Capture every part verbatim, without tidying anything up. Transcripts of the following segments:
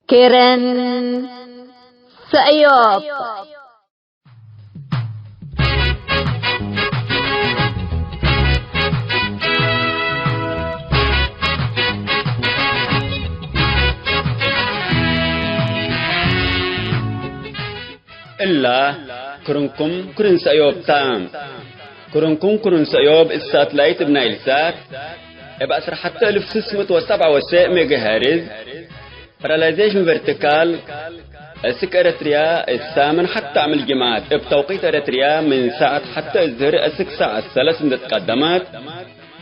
ክርን ሰእዮብ። እላ ክርንኩም ክርን ሰእዮብ ታ። ክርንኩም ክርን ሰእዮብ እብ ሳትላይት እብ ናይል ሳት እብ ዐስር ሐተ እልፍ ስስ ምእት ወሰብዓ ወሰዕ ሜጋሄርዝ ፓራላይዜሽን ቨርቲካል፣ እስክ ኤረትርያ እት ሳምን ሐተ አምል ጅምዐት እብ ተውቂት ኤረትርያ ምን ሳዐት ሐተ እዝህር እስክ ሳዐት ሰለስ እንዴ ትቀደመት፣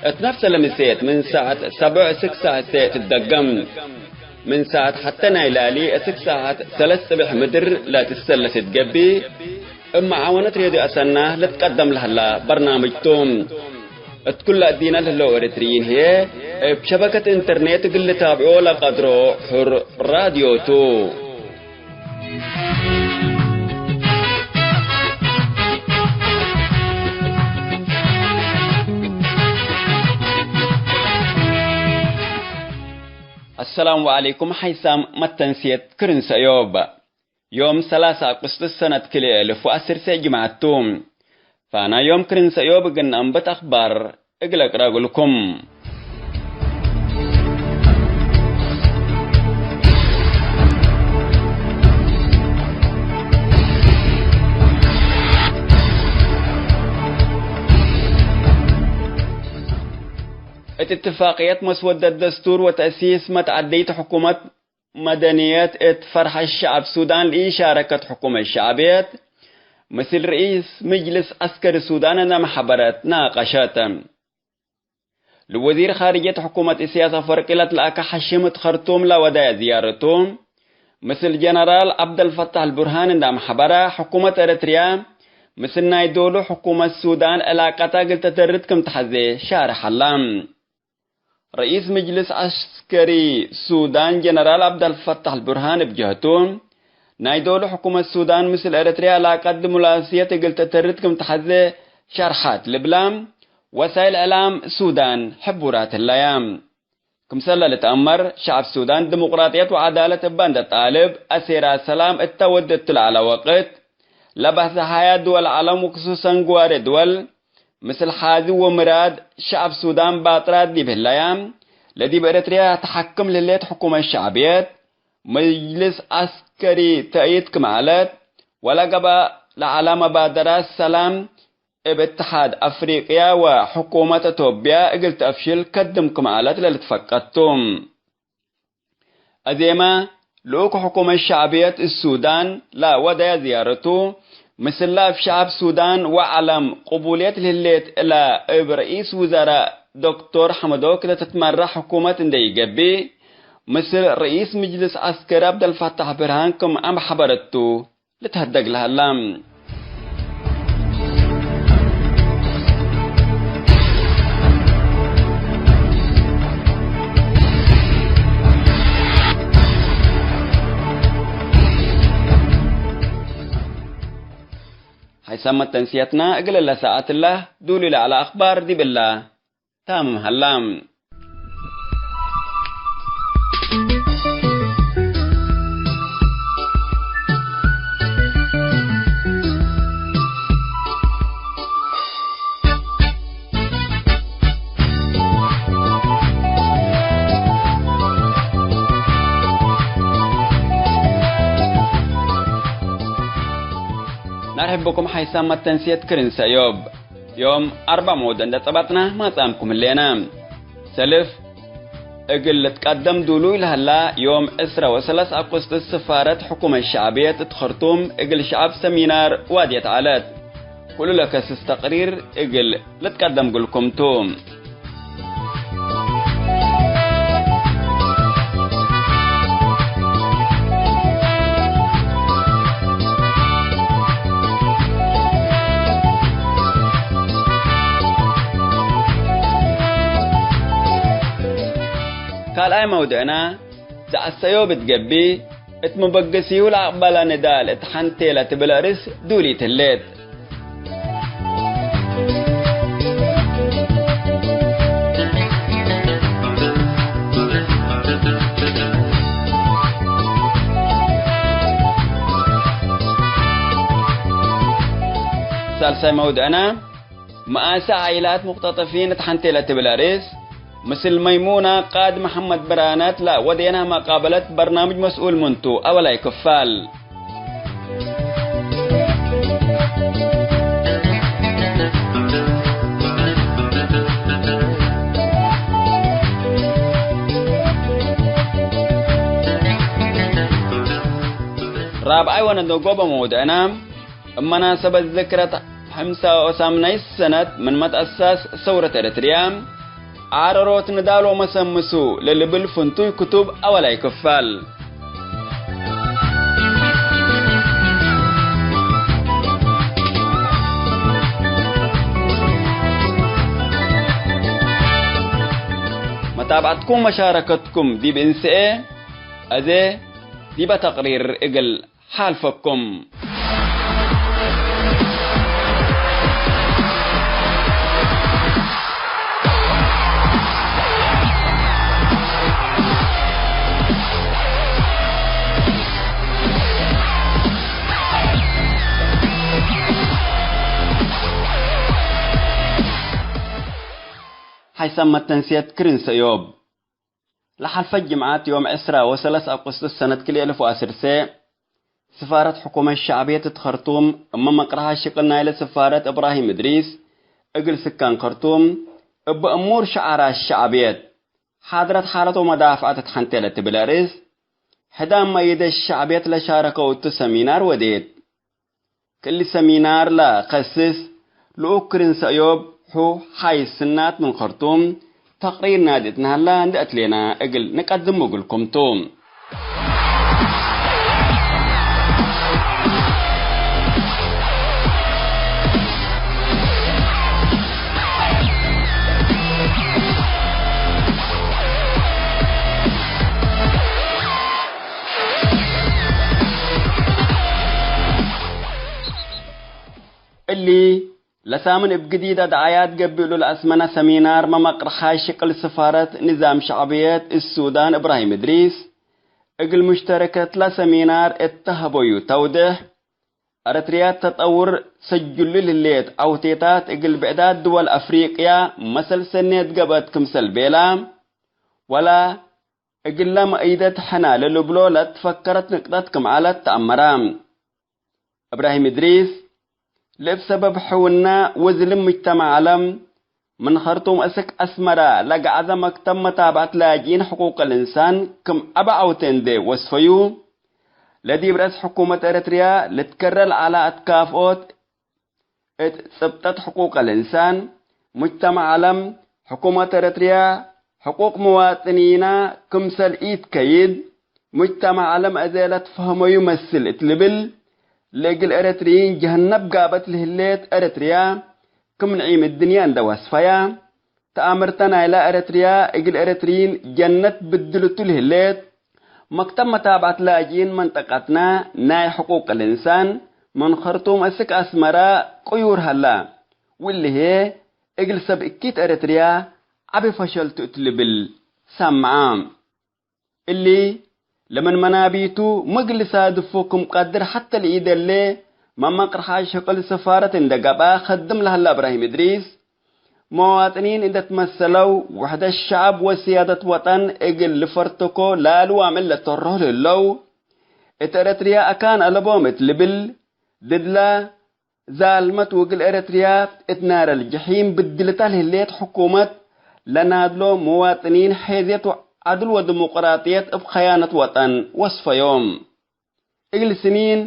እት ነፍሰ ለምሴት ምን ሳዐት ሰብዕ እስክ ሳዐት ሴዕ ትትደገም። ምን ሳዐት ሐተ ናይ ላሊ እስክ ሳዐት ሰለስ ጽብሕ ምድር ለትሰለስ ትገብእ። እብ መዓወነት ሬድዮ አሰና ልትቀደም ለህላ በርናምጅ ቱ። እት ኩለ እዲነ ለህለው ኤረትርይን ህዬ፣ እብ ሸበከት ኢንተርኔት እግል ልታብዖ ለቀድሮ ሑር ራድዮ ቱ። አሰላሙ ዐለይኩም። ሐይሳም መተንስየት ክርን ሰእዮብ። ዮም ሰላሳ አቁስጥስ ሰነት ክልኤ እልፍ ወዐስር ሴዕ ጅምዐት ቱ። ፋና ዮም ክርን ሰእዮብ እግል ነአንብት አክባር እግል እቅረእ እግልኩም። እት እትፋቅየት መስወደት ደስቱር ወተእሲስ መትዐደይት ሕኩመት መደንየት እት ፈርሐ ሸዐብ ሱዳን ለኢሻረከት ሕኩመት ሸዕብየት፣ ምስል ርኢስ ምጅልስ ዐስከሪ ሱዳን እንዴ አምሐበረት ናቀሸት። ለወዚር ካርጅየት ሕኩመት እስያስ አፈወርቂ ለትለአከ ሐሽም እት ከርቱም ለወደየ ዝያረቱ፣ ምስል ጀነራል ዐብደልፈታሕ አልቡርሃን እንዴ አምሐበረ፣ ሕኩመት ኤረትርያ ምስል ናይ ዶሉ ሕኩመት ሱዳን ዕላቀተ እግል ተተርድ ክም ተሐዜ ሻርሐ ዐለ። ርኢስ ምጅልስ ዐስከሪ ሱዳን ጀነራል ዐብደልፈታሕ አልቡርሃን እብ ጀህቱ፣ ናይ ዶሉ ሕኩመት ሱዳን ምስል ኤረትርያ ዕላቀት ዲሙላስየት እግል ተተርድ ክም ተሐዜ ሸርሐት ልብላ ወሳይል እዕላም ሱዳን ሕቡራት ህለያ። ክምሰለ ልትአመር፣ ሸዐብ ሱዳን ዲሙቅራጥየት ወዐዳለት እበ እንዴ ጣልብ፣ አሴራ ሰላም እተ ወድ እቱ ለዐለ ወቅት፣ ለበህዘ ሐያት ድወል ዐለም ወክሱሰን ግዋሬ ድወል፣ ምስል ሐዚ ወምራድ ሸዐብ ሱዳን ባጥራት ዲብ ህለያ፣ ለዲብ ኤረትርያ ተሐክም ለህሌት ሕኩመት ሸዕብየት፣ መጅልስ ዐስከሪ ተእይድ ክም ዐለት፣ ወለገብአ ለዐለ መባደራት ሰላም እብ እትሓድ አፍሪቅያ ወሕኩመት አቶብያ እግል ተአፍሽል ከድም ክም ዐለት ለልትፈቀድ ቱ። አዜመ ልኡክ ሕኩመት ሸዕብየት ሱዳን ለወደየ ዝያረቱ፣ ምስለ እብ ሸዐብ ሱዳን ወዐለም ቅቡልየት ለህሌት እለ እብ ረኢስ ውዘራእ ዶክቶር ሐመዶክ ለትትመረሕ ሕኩመት እንዴ ኢገብእ፣ ምስል ረኢስ ምጅልስ ዐስከሪ ዐብደልፈታሕ ብርሃን ክም አምሐበረቱ፣ ልትሀደግ ለሀላ። ሐይሳም መተንስየትና እግል እለ ሰዓት እለ ዱሊ ለዐለ አክባር ዲብ እለ ታምም ሀላ። ነርሕብ ብኩም ሐይሳም መተንስየት ክርን ሰእዮብ። ዮም አርበዕ መውዱዕ እንዴ ጸበጥና ማጽአምኩም ህሌነ። ሰልፍ እግል ልትቀደም ዱሉይ ለሀላ፣ ዮም ዕስራ ወሰለስ አቁስጥስ ስፋረት ሕኩመት ሸዕብየት እት ከርቱም እግል ሸዐብ ሰሚናር ዋድየት ዐለት። ኩሉ ለከስስ ተቅሪር እግል ልትቀደም እግልኩም ቱ። ካልኣይ መውድዕና፣ ዘዐሰዮ ብትገብእ፣ እት መበገሲሁ ለአቅበለ ንዳል እት ሐንቴ ለትብል አርእስ ዱሊት ህሌት። ሳልሳይ መውድዕና፣ መኣሰ ዓኢላት ሙቅተጠፊን እት ሐንቴ ለትብል አርእስ፣ ምስል መይሙና ቃድ መሐመድ ብርሃነት ለወዴና መቃበለት በርናምጅ መስኡል ምንቱ፣ አወላይ ክፋል። ራብዓይ ወነደጎበ መውድዕና፣ እብ መናሰበት ዝክረት ሐምሳ ወሳምናይት ሰነት ምን መትአሳስ ሰውረት ኤረትርያ፣ ዓረሮት ንዳል ወመሰምሱ ለልብል ፍንቱይ ክቱብ አወላይ ክፋል። መታብዐትኩም መሻረከትኩም ዲብ እንስኤ፣ አዜ ዲበ ተቅሪር እግል ሓልፈኩም። ሓይሰ መተንስየት ክርን ሰእዮብ። ለሐልፈት ጅምዓት ዮም ዕስራ ወሰለስ አቁስጥስ ሰነት ክልኤ እልፍ ወዐሰርተ፣ ስፋረት ሕኩመት ሸዕብየት እት ከርቱም፣ እብ መቅርሐ ሽቅል ናይለ ስፋረት እብራሂም እድሪስ፣ እግል ስካን ከርቱም፣ እብ እሙር ሸዓራት ሸዕብየት፣ ሓድረት ሓለት ወመዳፍዐት እት ሐንቴ ለትብል አርእስ፣ ሕዳም መእይደት ሸዕብየት ለሻረከው እቱ ሰሚናር ወዴት። ክል ሰሚናር ለከስስ ልኡክ ክርን ሰእዮብ ሑ ሓይስ ስናት ምን ከርቱም ተቅሪር ናዲ እት ነሀላ እንዴ አትሌና እግል ንቀድሙ እግልኩም ቱ። እሊ ለሳምን እብ ግዲድ አድዓያት ገብእ እሉ ለአስመነ ሰሚናር መመቅርሓይ ሽቅል ስፋረት ንዛም ሸዕብየት እት ሱዳን እብራሂም እድሪስ፣ እግል ሙሽተረከትለ ሰሚናር እተ ሀበዩ ተውድሕ፣ ኤረትርያ ተጠውር ሰጁል ህሌት ዐውቴታት እግል ብዕዳት ድወል አፍሪቅያ መሰል ሰኔት ገብአት ክምሰል ቤላ፣ ወለ እግለ መእይደት ሕነ ለልብሎ ለትፈከረት ንቅጠት ክም ዐለት ተአመረ። እብራሂም እድሪስ፣ ለእብ ሰበብ ሕውነ ወዝልም ሙጅተመዕ ዐለም፣ ምን ኸርቱም እስክ አስመረ ለገዐዘ መክተብ መታብዐት ላጅኢን ሕቁቅ ልእንሳን ክም አበ ዐውቴ እንዴ ወስፈዩ፣ ለዲብ ረአስ ሕኩመት ኤረትርያ ልትከረ ለዐለ አትካፍኦት እት ጽብጠት ሕቁቅ ልእንሳን፣ ሙጅተመዕ ዐለም፣ ሕኩመት ኤረትርያ፣ ሕቁቅ መዋጥኒና ክምሰል ኢትከይድ፣ ሙጅተመዕ ዐለም አዜ ለትፈህመዩ መስል እት ልብል፣ ለእግል ኤረትርዪን ጀሀነብ ጋበት ለህሌት ኤረትርያ ክም ንዒም እድንየ እንደ ወስፈያ፣ ተአምርተ ናይለ ኤረትርያ እግል ኤረትርዪን ጀነት ብድልቱ ለህሌት፣ መክተብ መታብዐት ላጅኢን መንጠቀትነ ናይ ሕቁቅ ልእንሳን ምን ኸርቱም እስክ አስመረ ቅዩር ሀላ። ወእሊ ህዬ እግል ሰብ እኪት ኤረትርያ ዐቢ ፈሸል ቱ እት ልብል ሰምዐ። እሊ ለምን መናቢቱ ምግል ሳድፎ ክም ቀድር ሐተ ለኢደሌ መመቅርሓይ ሽቅል ስፋረት እንደ ገብአ ከድም ለሀላ እብራሂም እድሪስ፣ መዋጥኒን እንደ ትመሰለው ውሕደት ሸዐብ ወስያደት ወጠን እግል ልፈርተኮ ለአልዋም እለ ተርሆ ለህለው፣ እት ኤረትርያ አካን አለቦም እት ልብል፣ ድድለ ዛልመት ወእግል ኤረትርያ እት ናረል ጀሒም ብድልታ ለህሌት ሕኩመት ለናድሎ መዋጥኒን ሔዝየት ወዐድል ወዲሞቅራጥየት እብ ከያነት ወጠን ወስፈዮም። እግል ስኒን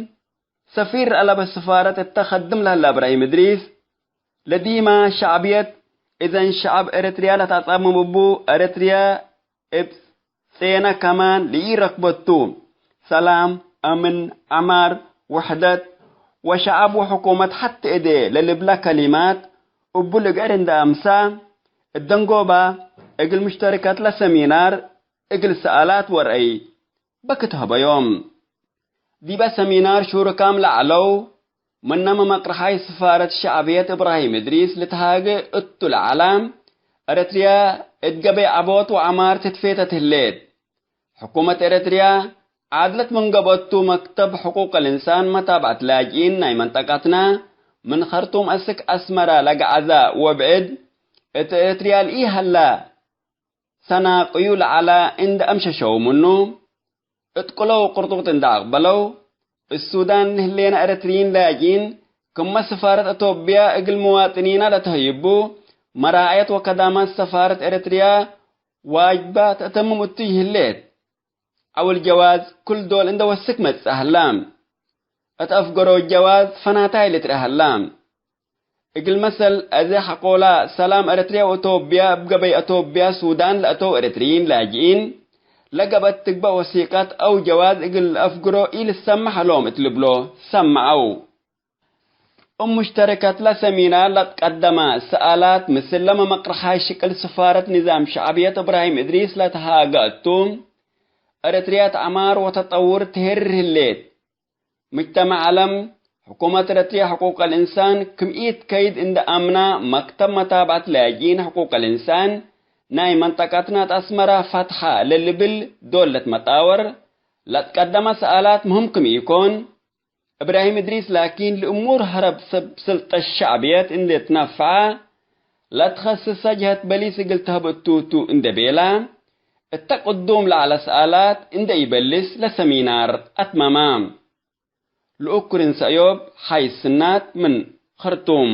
ሰፊር አለበ ስፋረት እተ ከድም ለህለ እብራሂም እድሪስ፣ ለዲማ ሸዕብየት እዘን ሸዐብ ኤረትርያ ለተአጻምም እቡ፣ ኤረትርያ እብ ጼነ ከማን ለኢረክበቱ፣ ሰላም፣ አምን፣ ዐማር፣ ውሕደት ወሸዐብ ወሕኩመት ሐቴ እዴ ለልብላ ከሊማት እቡ ልግዕር እንደ አምሳ፣ እደንጎባ እግል ሙሽተርከት ለሰሚናር እግል ሰአላት ወረአይ በክት ሀበዮም። ዲበ ሰሚናር ሹርካም ለዐለው፣ ምነ መመቅርሓይ ስፋረት ሸዕብየት እብራሂም እድሪስ ልትሃጌ እቱ ለዐለ፣ ኤረትርያ እት ገበይ ዐቦት ወዐማር ትትፌተት ህሌት። ሕኩመት ኤረትርያ ዓድለት ምን ገብአቱ፣ መክተብ ሕቁቅ ልእንሳን መታብዐት ላጅኢን ናይ መንጠቀትነ ምን ኸርጡም አስክ አስመረ ለገዐዘ ወብዕድ እት ኤረትርያ ለኢሀላ ሰናቅዩ ለዐለ እንዴ አምሸሸው ምኑ፣ እት ቅለው ቅርጡጥ እንዴ አቅበለው፣ እት ሱዳን ለህሌነ ኤረትርዪን ላጅኢን፣ ክመ ስፋረት አቶብያ እግል መዋጥኒና ለተህይቡ፣ መራዐየት ወከዳማት ሰፋረት ኤረትርያ ዋጅባ ተአተምም እቱ ይህሌት። ዐውል ጀዋዝ ክል ዶል እንዴ ወስክ መጽአ ሀላ። እት አፍገሮ ጀዋዝ ፈናታይ ልትረአ ሀላ። እግል መሰል፣ አዜ ሐቆላ ሰላም ኤረትርያ ወአቶብያ እብ ገበይ አቶብያ ሱዳን ለአተው ኤረትርዪን ላጅኢን ለገብአት ትግበእ ወሲቀት አው ጀዋዝ እግል ለአፍግሮ ኢልሰመሕ ሎም እት ልብሎ ሰመዐው። እብ ሙሽተረከት ለሰሚናር ለትቀደመ ሰአላት ምስል ለመመቅረሓይ ሽቅል ስፋረት ንዛም ሸዕብየት እብራሂም እድሪስ ለተሃገ እቱ፣ ኤረትርያ ተዐማር ወተጠውር ትሄርር ህሌት። ሙጅተመዕ ዐለም፣ ሕኩመት ኤረትርያ ሕቁቅ አልእንሳን ክም ኢትከይድ እንደ አምና፣ መክተብ መታብዐት ላጅኢን ሕቁቅ አልእንሳን ናይ መንጠቀትነ እት አስመረ ፈትሐ ለልብል ዶል ለትመጣወር ለትቀደመ ሰአላት ምህም ክም ኢኮን፣ እብራሂም እድሪስ ላኪን፣ ለእሙር ሀረብ ሰብ ስልጠት ሸዕብየት እንዴ ትነፈዐ፣ ለትኸስሰ ጀሀት በሊስ እግል ተህብ እቱ ቱ እንዴ ቤለ፣ እተ ቅዱም ለዐለ ሰአላት እንዴ ኢበልስ ለሰሚናር አትመመ። ልኡኩርን ሰእዮብ ሐይ ስናት ምን ኸርጡም።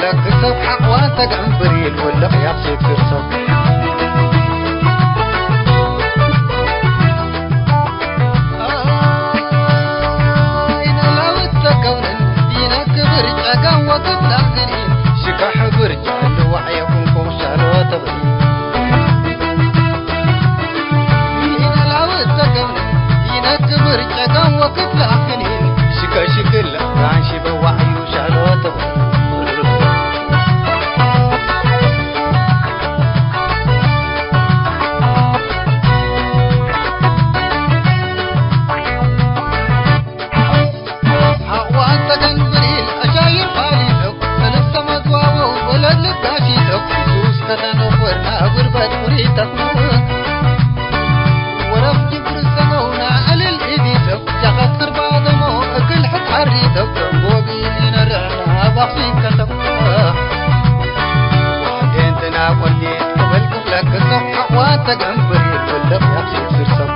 ለክሰብ ሐቅዋተ ገንብሪል ወለቅ ያብሴት ክርሰብ። ኢነ ላውት ተከውንን ኢነ ክብር ጨጋም ወክትላክን ሽከሕ ብርጅ ልዋዕ የኩንኮ ሻሎተ ሐቆ አንተ ገንብሪል አሻይር ፋሊተው፣ ሰለስተ መትዋበው ወለድ ልጋሲተው፣ ሱስ ከተነኮርና ጉርበት ኩሪተው፣ ወረፍ ጅብር ሰመውና እልል ኢዲተው፣ ሸቀት ክርባደሞ እግል ሕት ሐሪተው፣ ቦቢል ኢነርዕና ባክሲን ከተው። ዋዴንትና ቆርዴት ቅብል ክፍለክ ሰው፣ ሐቆ አንተ ገንብሪል ወለቅ ያብሲት ስርሰው።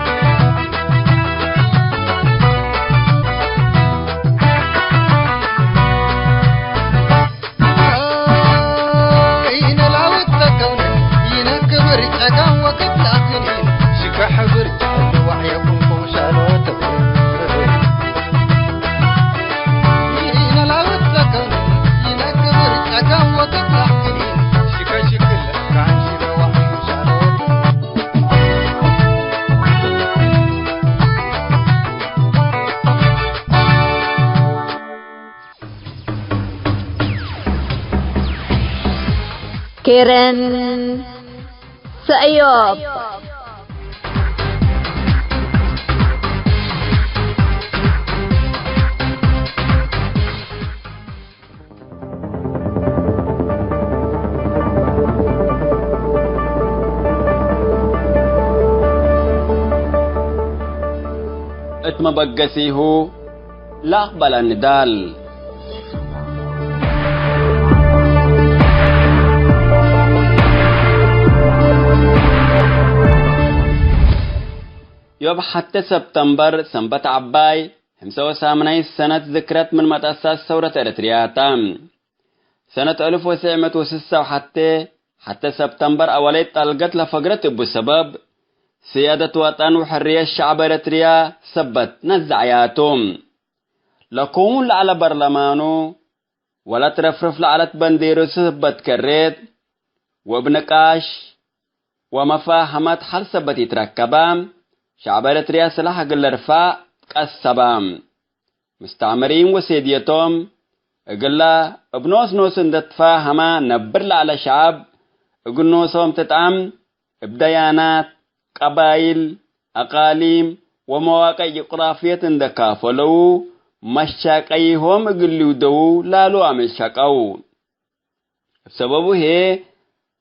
ኬረን ሰእዮብ። እት መበገሲሁ ለአቅበለ ንዳል። ዮም ሐቴ ሰብተምበር ሰንበት ዐባይ፣ ሕምሰ ወሳምናይ ሰነት ዝክረት ምን መትአሳስ ሰውረት ኤረትርያ ተ። ሰነት አልፍ ወትስዕ ምእት ወስሳ ወሐቴ፣ ሐቴ ሰብተምበር አወለይት ጠልገት ለፈግረት እቡ ሰበብ፣ ስያደት ወጠን ወሕርየት ሸዕብ ኤረትርያ ሰበት ነዘዕያቱ። ለኮሙን ለዐለ በርለማኑ፣ ወለትረፍርፍ ለዐለት በንዴሩ ሰበት ከሬት፣ ወእብ ንቃሽ ወመፋሀመት ሐል ሰበት ኢትረከበ፣ ሸዕብ ኤረትርያ ስላሕ እግል ልርፈዕ ቀሰበ። ምስተዕምሪን ወሴድየቶም እግለ እብ ኖስ ኖስ እንደ ትፋሀመ ነብር ለዐለ ሸዐብ፣ እግል ኖሶም ትጥዓም እብ ደያናት፣ ቀባይል፣ አቃሊም ወመዋቅዕ ጅቅራፍየት እንደ ካፈለው፣ መሻቀይሆም እግል ሊውደዉ ላሉ አመል ሸቀው። እብ ሰበቡ ህዬ፣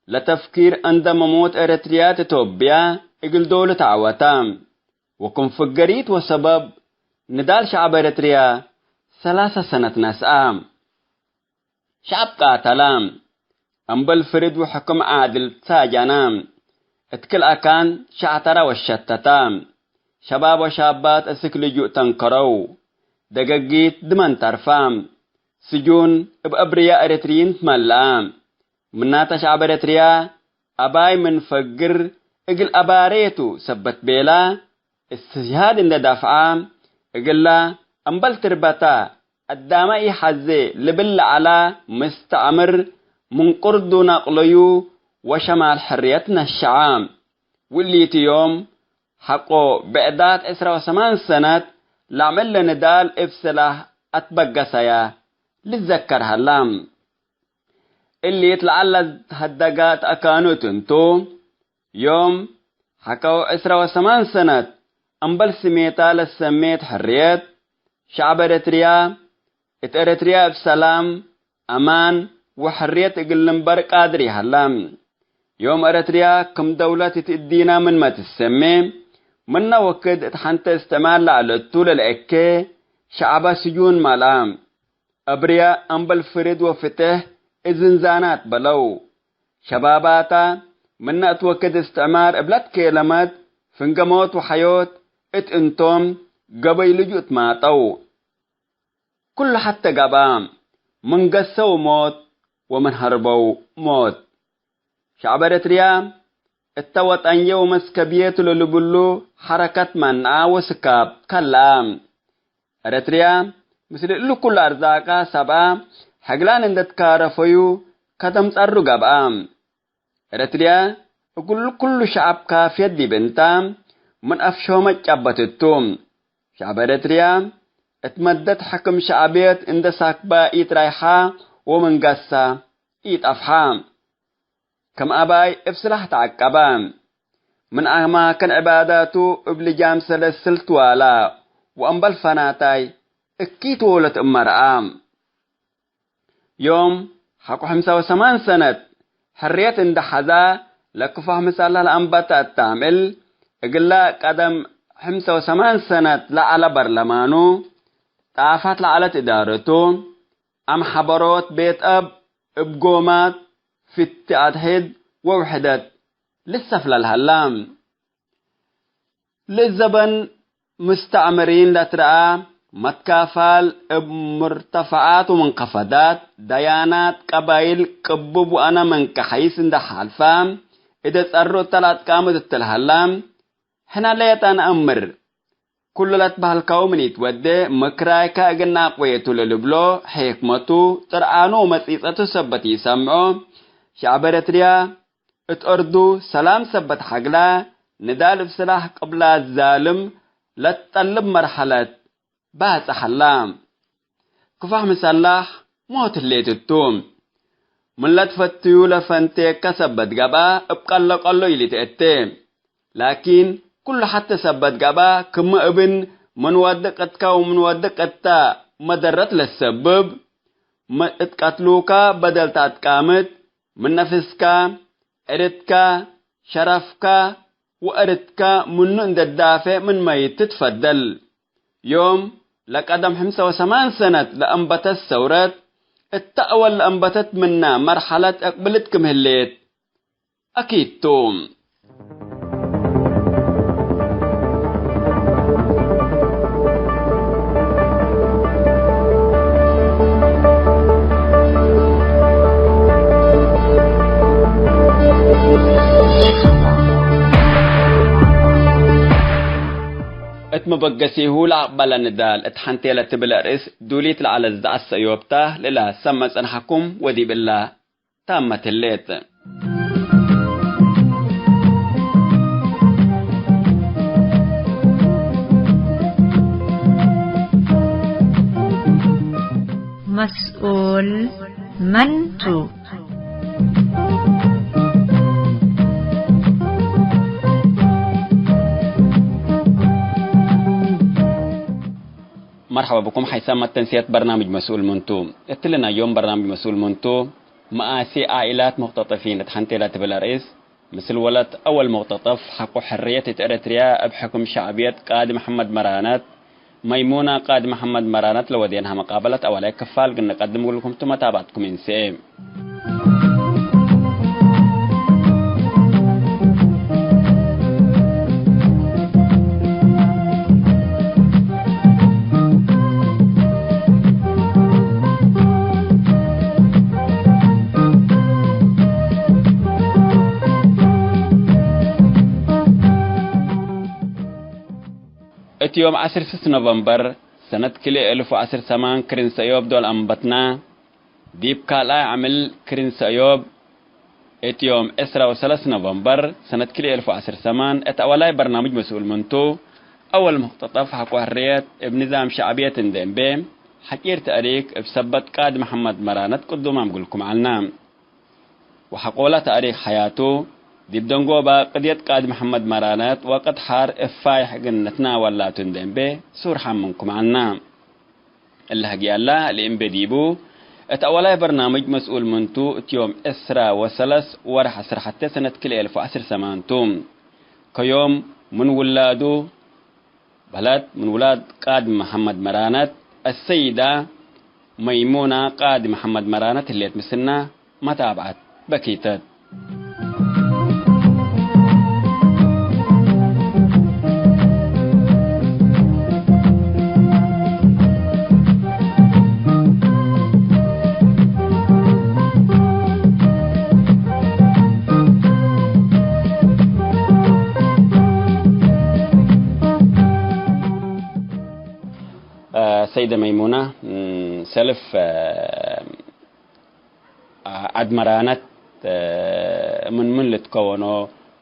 ለተፍኪር እንደ መሞት ኤረትርያት ኢትዮጵያ እግል ዶሉ ተዐወተ። ወክም ፍገሪት ወሰበብ ንዳል ሸዐብ ኤረትርያ ሰላሰ ሰነት ነስአ። ሸዐብ ቃተለ፣ እምበል ፍርድ ወሕክም ዓድል ትሳጀነ፣ እት ክል አካን ሸዕተረ ወሸተተ። ሸባብ ወሻባት እስክ ልጁእ ተንከረው፣ ደገጊት ድመን ተርፈ። ስጁን እብ አብርያ ኤረትርይን ትመልአ። ምናተ ሸዐብ ኤረትርያ አባይ ምን ፈግር እግል አባሬቱ ሰበት ቤለ፣ እስትሽሃድ እንደ ዳፍዐ፣ እግለ እምበል ትርበተ አዳመ ኢሐዜ ልብል ለዐለ ምስተዕምር ምን ቅርዱን አቅለዩ ወሸማል ሕርየት ነሸዐ። ውሊቲ ዮም ሐቆ ብዕዳት ዕስራ ወሰማን ሰነት ለዐመለ ንዳል እብ ስላህ አትበገሰየ ልዘከር ሀላ። እሊ እት ለዐለ ሀደጋ ተአካኑ እት እንቱ፣ ዮም ሐቀው ዕስራ ወሰማን ሰነት እምበል ስሜታ ለሰሜት ሕርየት፣ ሸዐብ ኤረትርያ እት ኤረትርያ እብ ሰላም፣ አማን ወሕርየት እግል ልንበር ቃድር ይሀላ። ዮም ኤረትርያ ክም ደውለት እት እዲና ምንመ ትሰሜ፣ ምነ ወክድ እት ሐንተ እስትዕማር ለዐለ እቱ ለልአኬ ሸዐበ ስጁን መልአ። አብርያ እምበል ፍርድ ወፍትሕ እት ዝንዛናት በለው። ሸባባታ ምነ እት ወክድ እስትዕማር እብለት ኬለመት ፍንገ ሞት ወሐዮት እት እንቶም ገበይ ልጁእ ትማጠው። ኩሉ ሐቴ ገብአ። ምን ገሰው ሞት ወምን ሀርበው ሞት። ሸዕብ ኤረትርያ እተ ወጠንየ ወመስከብየ ቱ ለልብሉ ሐረከት መንአ ወስካብ ከልአ። ኤረትርያ ምስል እሊ ኩሉ አርዛቀ ሰብአ ሕግላን እንዴ ትካረፈዩ ከደም ጸሩ ገብአ። ኤረትርያ እግል ኩሉ ሸዐብ ካፍየት ዲብ እንተ፣ ምን አፍሾመ ጨበት እቱ። ሸዐብ ኤረትርያ እት መደት ሕክም ሸዕብየት እንዴ ሳክበ ኢትራይሐ ወምን ገሰ ኢጠፍሐ። ክም አባይ እብ ስላሕ ተዐቀበ። ምን አማክን ዕባዳቱ እብ ልጃም ሰለስል ትዋላ ወእምበል ፈናታይ እኪት ዎለት እመ ረአ። ዮም ሐቆ ሕምሳ ወሰማን ሰነት ሕርየት እንዴ ሐዛ፣ ለክፋሕ ምሰላ ለአንበተ እት ታምዕል፣ እግለ ቀደም ሕምሳ ወሰማን ሰነት ለዐለ በርለማኑ፣ ጣፋት ለዐለት እዳረቱ፣ አምሐበሮት ቤት አብ እብ ጎማት ፍቲ አድሕድ ወውሕደት ልሰፍለል ሀላ። ለዘበን ምስተዕምሪን ለትረአ መትካፋል እብ ሙርተፈዓት ወመንከፈዳት፣ ደያናት ቀባይል ቅቡብ ወአነ መንቀሐይስ እንደ ሐልፈ፣ እደ ጸሩ እተ ለአትቃምት እተ ለሀላ፣ ሕነ ሌጠ ነአምር። ኩሉ ለትበህልከው ምን ኢትወዴ፣ ምክራይከ እግል ናቅወየቱ ለልብሎ፣ ሔክመቱ፣ ጥርዓኑ ወመጺጸቱ ሰበት ኢሰምዖ። ሸዕብ ኤረትርያ፣ እት አርዱ ሰላም ሰበት ሐግላ፣ ንዳል እብ ስላሕ ቅብላት ዛልም ለትጠልብ መርሐለት ባጽሕ ሀላ። ክፋሕ ምሰላሕ ሞት ህሌት እቱ። ምን ለትፈትዩ ለፈንቴከ ሰበት ገብአ፣ እብ ቀሎ ቀሎ ኢሊትአቴ። ላኪን፣ ኩሉ ሐቴ ሰበት ገብአ፣ ክመ እብን ምን ወድቅ እትከ ወምን ወድቅ እተ መደረት ለትሰብብ፣ ም-፣ እት ቀትሉከ በደል ተአትቃምት፣ ምን ነፍስከ፣ ዕርድከ፣ ሸረፍከ ወእርድከ ምኑ እንዴ ትዳፌዕ ምን መይት ትትፈደል። ዮም ለቀደም ሕምሰ ወሰማን ሰነት ለአንበተት ሰውረት፣ እተ አወል ለአንበተት ምነ መርሐለት አቅብልት ክም ህሌት አኪድ ቱ። እት መበገሲሁ ለአቅበለ ንዳል እት ሐንቴ ለትብል አርእስ ዱሊት ለዐለት ዘአሰእዮብ ተ፣ ለእለ ሰመ ጸንሐኩም ወዲብ እለ ታመት ህሌት። መስኡል መን ቱ? መርሐባ ብኩም ሐይሳም መተንስየት በርናምጅ መስኡል መን ቱ። እትሊ ናይ ዮም በርናምጅ መስኡል መን ቱ፣ መአሴ ዓኢላት ሙቅተጠፊን እት ሐንቴ ለትብል አርእስ፣ ምስል ወለት አወል ሙቅተጠፍ ሐቆ ሕርየት እት ኤረትርያ እብ ሕክም ሸዕብየት ቃዲ መሐመድ መራነት፣ መይሙና ቃዲ መሐመድ መራነት ለወዴንሃ መቃበለት አወላይ ክፋል እግል ንቀድም እግልኩም ቱ። መታብዐትኩም እንሴ። እት ዮም ዐስር ስስ ኖቨምበር ሰነት ክልኤ እልፍ ወዐስር ሰማን ክርን ሰእዮብ ዶል አንበትና፣ ዲብ ካልኣይ ዓምል ክርን ሰእዮብ፣ እት ዮም ዕስራ ወሰለስ ኖቨምበር ሰነት ክልኤ እልፍ ወዐስር ሰማን፣ እት አወላይ በርናምጅ መስኡል ምን ቱ፣ አወል ሙቅተጠፍ ሐቆ ሕርየት እብ ንዛም ሸዕብየት እንዴ እንቤ፣ ሐጪር ተእሪክ እብ ሰበት ቃዲ መሐመድ መራነት ቅዱማም እግልኩም ዐልና። ወሐቆለ ተእሪክ ሐያቱ፣ ዲብ ደንጎበ ቅድየት ቃዲ መሐመድ መራነት ወቅድ ሐር እፋይሕ እግል ንትናወል ላቱ እንዴ እንቤ፣ ሱር ሐምንኩም ዐልና። እለ ህግያላ ለእምቤ ዲቡ፣ እት አወላይ በርናምጅ መስኡል ምን ቱ፣ እት ዮም ዕስራ ወሰለስ ወርሕ ዐስር ሐቴ ሰነት ክልኤ እልፍ ወዐስር ሰማን ቱ። ከዮም ምን ውላዱ በህለት፣ ምን ውላድ ቃድ መሐመድ መራነት፣ አሰይዳ መይሙና ቃድ መሐመድ መራነት ህሌት ምስልና፣ መታብዐት በኪተት። ሰይደ መይሙነ፣ እም፣ ሰልፍ፣ እ፣ ዐድ መራነት፣ እ፣ ምን ምን ልትከወኖ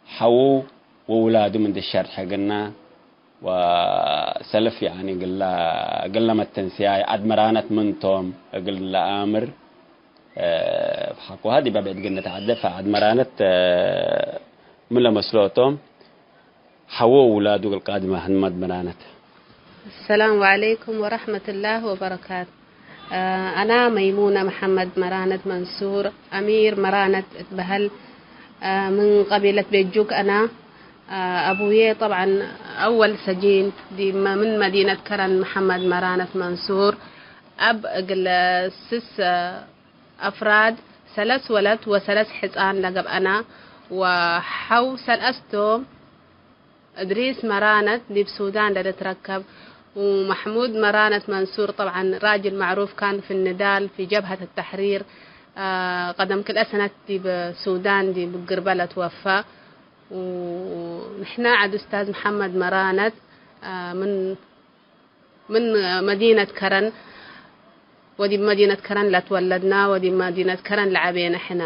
ሐዉ ወውላዱ ምን ትሸርሕ እግልነ፣ ወሰልፍ፣ ያኒ፣ እግለ፣ እግለ መተንስያይ ዐድ መራነት ምን ቶም እግል ለአምር፣ እ፣ ሐቆሀ ዲበ ብዕድ እግል ንትዐደ፣ ፈዐድ መራነት፣ እ፣ ምን ለመስሎ ቶም ሐዎ ውላዱ እግል ቃድም መሐመድ መራነት። السلام عليكم ورحمة الله وبركاته. አ፣ አና መይሙነ መሐመድ መራነት መንሱር፣ አሚር መራነት እትበሀል፣ አ፣ ምን ቀቢለት ቤጁክ አና። አ፣ አቡዬ ጠብዐን አወል ሰጂን ዲብ መ-፣ ምን መዲነት ከረን መሐመድ መራነት መንሱር፣ አብ እግለ ስስ፣ አ፣ አፍራድ፣ ሰለስ ወለት ወሰለስ ሕጻን ለገብአና፣ ወሐው ሰልአስቶም እድሪስ መራነት ዲብ ሱዳን ለልትረከብ፣ ወመሕሙድ መራነት መንሱር፣ ጠብዐን ራጅል መዕሩፍ ካን ፊ ንዳል ፊ ጀብሀት ተሕሪር፣ አ፣ ቀደም ክልኤ ሰነት ዲብ ሱዳን ዲብ ግርበ ለትወፋ። ወንሕና ዐድ ኡስታዝ መሐመድ መራነት፣ አ፣ ምን ምን መዲነት ከረን፣ ወዲብ መዲነት ከረን ለትወለድና ወዲብ መዲነት ከረን ለዐቤነ ሕነ።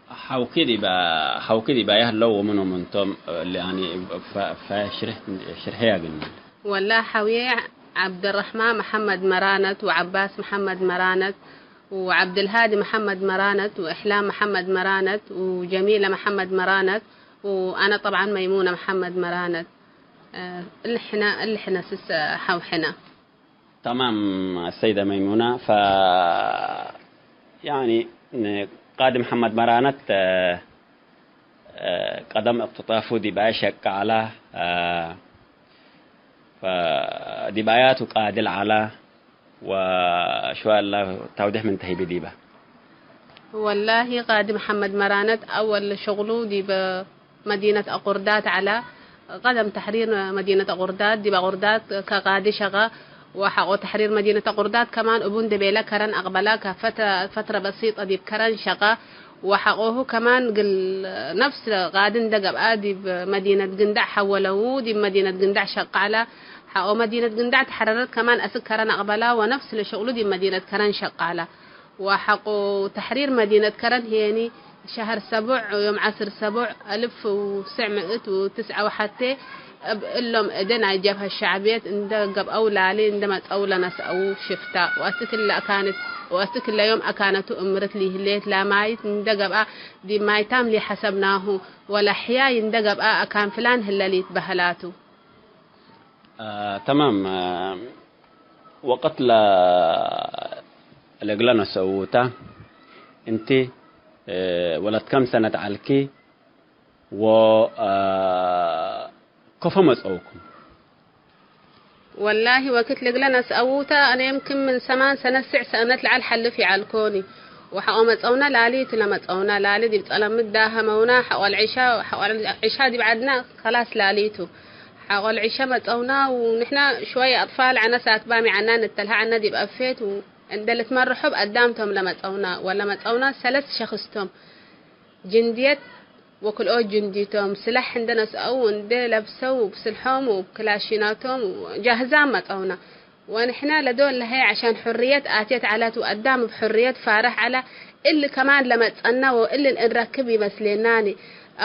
ሐውኪ ዲበ፣ ሐውኪ ዲበ የህለው ወምን ወምን ቶም፣ ያኒ፣ ፈ-፣ ፈ-፣ ሽርሕ፣ ሽርሕየ ግኒ። ወላ ሐውዬ ዐብደረሕማ መሐመድ መራነት ወዐባስ መሐመድ መራነት ወዐብድልሃዲ መሐመድ መራነት ወእሕላም መሐመድ መራነት ወጀሚለ መሐመድ መራነት ወአነ ጠብዓን መይሙነ መሐመድ መራነት። እ፣ እሊ ሕነ፣ እሊ ሕነ ስስ ሐው ሕነ። ተማም ሰይደ መይሙነ፣ ፈ-፣ ያኒ ቃዲ መሐመድ መራነት፣ እ፣ እ፣ ቀደም እቅትጣፉ ዲብ አየ ሸቅ ዐለ፣ እ፣ ፈ-፣ ዲብ አያቱ ቃድል ዐለ፣ ወሽዋላ ተውዲሕ ምን ተህይቢ ዲበ። ወላሂ፣ ቃዲ መሐመድ መራነት አወል ሸቅሉ ዲብ መዲነት አቁርዳት ዐለ። ቀደም ተሕሪር መዲነት አቁርዳት፣ ዲብ አቁርዳት ከቃዲ ሸቀ፣ ወሐቆ ተሕሪር መዲነት አቁርዳት ከማን እቡ እንዴ ቤለ ከረን አቅበላ፣ ከፈተ-፣ ፈትረ በሲጠ ዲብ ከረን ሸቀ፣ ወሐቆሁ ከማን እግል ነፍስ ቃዲ እንዴ ገብአ ዲብ መዲነት ግንዳዕ ሐወለው፣ ዲብ መዲነት ግንዳዕ ሸቅ ዐለ። ሐቆ መዲነት ግንዳዕ ተሐረረት ከማን አስክ ከረን አቅበላ፣ ወነፍስ ለሸቅሉ ዲብ መዲነት ከረን ሸቅ ዐለ። ወሐቆ ተሕሪር መዲነት ከረን ህዬኒ፣ ሸህር ሰቡዕ ዮም ዐስር ሰቡዕ አልፍ ወትስዕ ምእት ወትስዐ ወሐቴ፣ እብ እሎም እደ ናይ ጀብሀት ሸዕብየት እንደ ገብአው ላሊ እንደ መጸው ለነስአው ሽፍታ፣ ወአስክ እለ አካነት፣ ወአስክ እለ ዮም አካነቱ እምርት ሊህሌት ላማይት እንደ ገብአ፣ ዲብ ማይታም ሊሐሰብናሁ፣ ወለሕያይ እንደ ገብአ አካን ፍላን ህለ ሊትበህላቱ። አ፣ ተማም። አ፣ ወቅት ለ-፣ ለእግለ ነስአውተ፣ እንቲ፣ እ፣ ወለት ከም ሰነት ዐልኪ? ወ፣ አ፣ ከፎ መጽአውኩም? ወላሂ፣ ወክት ለእግለ ነስአውተ፣ አነ የምክን ምን ሰማን ሰነት፣ ትስዕ ሰነት ለዐል ሐልፍ ይዐልኮኒ። ወሐቆ መጸውነ ላሊ ቱ ለመጸውነ፣ ላሊ ዲብ ጸለምት ዳሀመውነ፣ ሐቆ ለዒሻ፣ ሐቆ ለዒሻ ዲብ ዐድነ፣ ከላስ ላሊ ቱ። ሐቆ ለዒሻ መጸውነ፣ ወንሕነ ሽወየ አጥፋል ዐነ፣ ሳትባሚ ዐነ፣ ንተልሀ ዐነ ዲብ አፌት፣ ወእንደ ልትመርሖ እብ አዳም ቶም ለመጸውነ፣ ወለመጸውነ ሰለስ ሸክስ ቶም። ጅንድየት ወክልኦት ጅንዲ ቶም፣ ስላሕ እንደ ነስአው እንደ ለብሰው፣ እብ ስልሖም ወእብ ክላሺናቶም ጃህዛም መጸውነ። ወንሕነ ለዶል ለሀይ ዐሻን ሕርየት አትየት ዐለት ወአዳም እብ ሕርየት ፋርሕ ዐለ። እሊ ከማን ለመጸና ወእሊ እንረክብ ኢመስሌናኒ።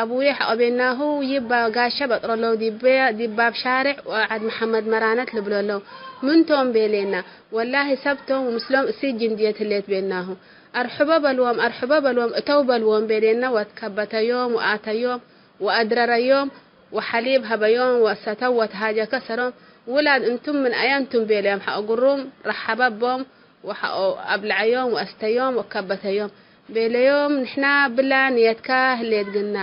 አቡዬ ሐቆ ቤናሁ ይብ ጋሸ በጥረለው ዲብ፣ ዲብ ባብ ሻሬዕ ወዐድ መሐመድ መራነት ልብለለው። ምን ቶም ቤሌና። ወላሂ ሰብ ቶም ወምስሎም እሲት ጅንድየት ህሌት ቤናሁ። አርሕቦ በልዎም፣ አርሕቦ በልዎም፣ እተው በልዎም ቤሌነ ወትከበተዮም ወአተዮም ወአድረረዮም ወሐሊብ ሀበዮም ወሰተው ወተሃጀከ ሰሮም። ውላድ እንቱም ምን አየ እንቱም ቤለዮም ሐቆ ግሩም ረሐበ ቦም ወሐቆ አብልዐዮም ወአስተዮም ወከበተዮም ቤለዮም። ንሕና ብላ ንየትካ ህሌት ግና፣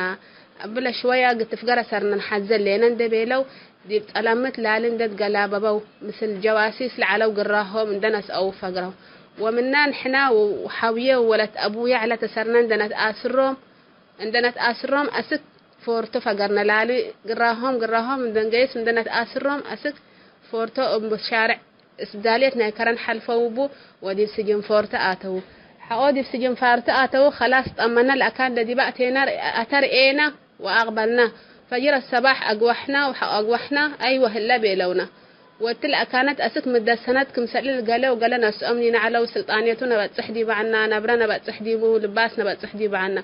እብለ ሽወያ ግትፍ ገረ ሰርነ ነሐዜ ሌነ እንዴ ቤለው፣ ዲብ ጸለምት ላሊ እንዴ ትገላበበው፣ ምስል ጀዋሲስ ለዐለው ግራሆም እንዴ ነስአው ፈግረው። ወምና ንሕና ወሐውዬ ወወለት አቡዬ ዐለ ተሰርነ እንዴ ነትአስሮም፣ እንዴ ነትአስሮም አስክ ፎርቶ ፈገርነ። ላሊ ግራሆም ግራሆም እንዴ ንገይስ እንዴ ነትአስሮም አስክ ፎርቶ እብ ሻሬዕ እስብዳልየት ናይ ከረን ሐልፈው እቡ ወዲብ ስጅን ፎርቶ አተው። ሐቆ ዲብ ስጅን ፋርቶ አተው፣ ከላስ ጠመነ ለአካን ለዲበ አቴና አተ ርኤና ወአቅበልና። ፈጅር አሰባሕ አግወሕና ወሐቆ አግወሕና፣ አይወ ህለ ቤለውና። ወእትለ አካነት አስክ ምደት ሰነት ክምሰል ገሌ ወገሌ ነስኦም ኒነ ዐለው። ስልጣንየቱ ነበጽሕ ዲበ ዐና፣ ነብረ ነበጽሕ ዲቡ፣ ልባስ ነበጽሕ ዲበ ዐና።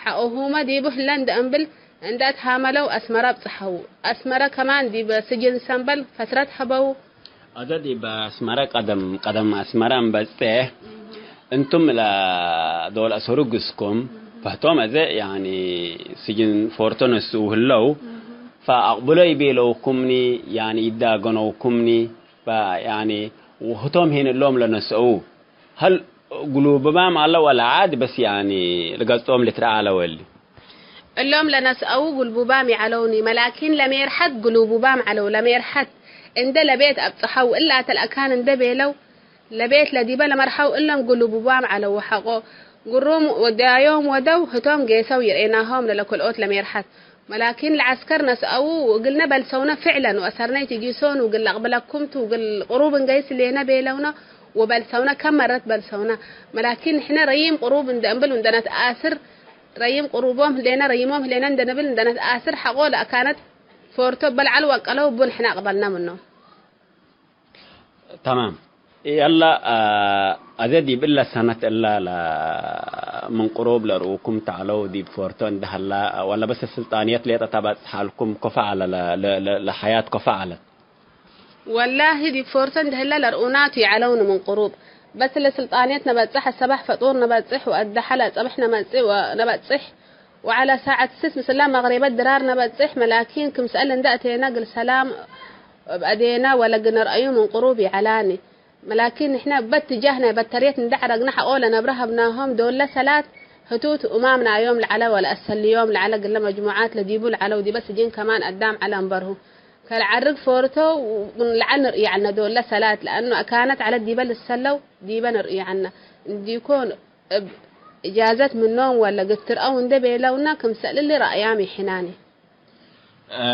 ሐቆሁመ ዲቡ ህለ እንደ እምብል እንደ አትሃመለው አስመረ አብጽሐው። አስመረ ከማን ዲበ ስጅን ሰምበል ፈትረት ሀበው። አዘ ዲብ አስመረ ቀደም፣ ቀደም አስመረ እምበጽሕ፣ እንቱም ለዶል አሰሩ ግስኩም፣ ፈህቶም አዘ፣ ያኒ፣ ስጅን ፎርቶ ነስኡ ህለው፣ ፈአቅብሎ ይቤለውኩምኒ፣ ያኒ፣ ይዳገነውኩምኒ፣ ፈ-፣ ያኒ፣ ወህቶም ሄን እሎም ለነስአው። ሀል ግሉብባም አለ ወለ ዓድ በስ፣ ያኒ፣ ልገጾም ልትረአ አለ ወሊ? እሎም ለነስአው ግሉብባም ይዐለውኒ፣ መላኪን ለሜርሐት ግሉብባም ዐለው። ለሜርሐት እንዴ ለቤት አብጽሐው፣ እላተ ለአካን እንዴ ቤለው፣ ለቤት ለዲበ ለመርሐው እሎም ግሉብባም ዐለው። ሐቆ ግሩም ወዳዮም ወደው፣ ህቶም ጌሰው ይርኤናሆም ለለክልኦት ለሜርሐት። መላኪን ለዐስከር ነስአው፣ እግልነ በልሰውነ ፍዕለን፣ ወአሰርነ ኢትጊሶን፣ ወእግል ለአቅብለኩም ቱ፣ እግል ቅሩብ እንገይስ ህሌነ ቤለውነ፣ ወበልሰውነ፣ ከም መረት በልሰውነ። መላኪን ንሕነ ረዪም ቅሩብ እንደ እምብል እንደ ነትአስር፣ ረዪም ቅሩቦም ህሌነ፣ ረዪሞም ህሌነ እንደ ንብል እንደ ነትአስር፣ ሐቆ ለአካነት ፎርቶ በልዐል ወአቀለው እቡ ንሕነ አቅበልነ ምኖም። ተማም። የላ፣ አ፣ አዜ ዲብ እለ ሰነት እላ ለ-፣ ምን ቅሩብ ለርኡኩም ተዐለው ዲብ ፎርቶ እንደ ሀላ፣ ወለ በሰ ስልጣንየት ሌጠ ተበጽሕ አልኩም ኮፈ ዐለ፣ ለ-፣ ለ-፣ ለ-፣ ለሐያት ኮፈ ዐለት? ወላሂ ዲብ ፎርቶ እንደ ህለ ለርኡና ቱ ይዐለውኒ ምን ቅሩብ። በስ ለስልጣንየት ነበጽሕ፣ አሰባሕ ፈጡር ነበጽሕ፣ ወአዳሐ ለአጸብሕ ነመጽእ ወ-፣ ነበጽሕ፣ ወዐለ ሳዐት ስስ ምስላ መግሪበት ድራር ነበጽሕ፣ መላኪን ክምሰል እንደ አቴነ እግል ሰላም እብ አዴነ ወለእግል ንርአዩ ምን ቅሩብ ይዐላኒ። መላኪን ንሕነ እበ እትጃህ ናይ በተርየት እንደ ዐረግነ ሐቆ ለነብረ ሀብናሆም ዶለ ሰላት ህቱት እማም ናዮም ለዐለ ወለአሰልዮም ለዐለ እግለ መጅሙዓት ለዲቡ ለዐለው ዲበ ስጅን ከማን አዳም ዐለ እምበርሁ። ከለዐርግ ፎርቶ ምን ለዐል ንርእዩ ዐልነ ዶለ ሰላት ለአኑ አካነት ዐለት ዲበ ልሰለው ዲበ ንርእዩ ዐልነ። እንዲኮን እብ እጃዘት ምኖም ወለ ግትርአው እንዴ ቤለውነ ክምሰል እሊ ረአያም ይሕናኒ። እ፣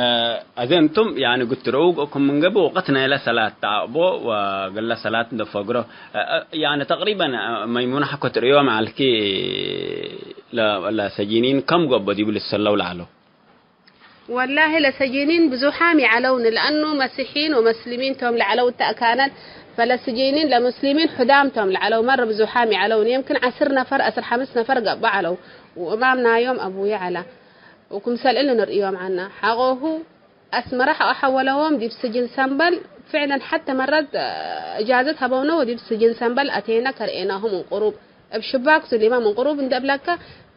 አዜ እንቱም፣ ያኒ፣ ግትርኡ እኩም ምን ገብእ ወቅት ናይለ ሰላት ተአቅቦ ወግለ ሰላት እንደ ፈግሮ፣ እ፣ እ፣ ያኒ፣ ተቅሪበን፣ እ፣ መይሙነ ሐኮ ትርእዮም ዐልኪ፣ ለ-፣ ለሰጂኒን ከም ጎቦ ዲቡ ልሰለው ለዐለው? ወላሂ፣ ለሰጂኒን ብዙሓም ይዐለውኒ፣ ለአኑ መሲሒን ወመስሊሚን ቶም ለዐለው እተ አካነት፣ ፈለሰጂኒን ለሙስሊሚን ሑዳም ቶም ለዐለው መረ ብዙሓም ይዐለውኒ። የምክን ዐስር ነፈር፣ ዐስር ሐምስ ነፈር ገብአ ዐለው፣ ወእማም ናዮም አቡየ ዐለ። ወክምሰል እሊ ንርእዮም ዐና። ሐቆሁ፣ አስመረ ሐቆ ሐወለዎም ዲብ ስጅን ሰምበል፣ ፍዕለን ሐተ መረት፣ እ፣ እጃዘት ሀበውነ ወዲብ ስጅን ሰምበል አቴነ ከርኤናሁ ምን ቅሩብ። እብ ሽባክ ቱ ዲመ ምን ቅሩብ እንዴ እብለከ፣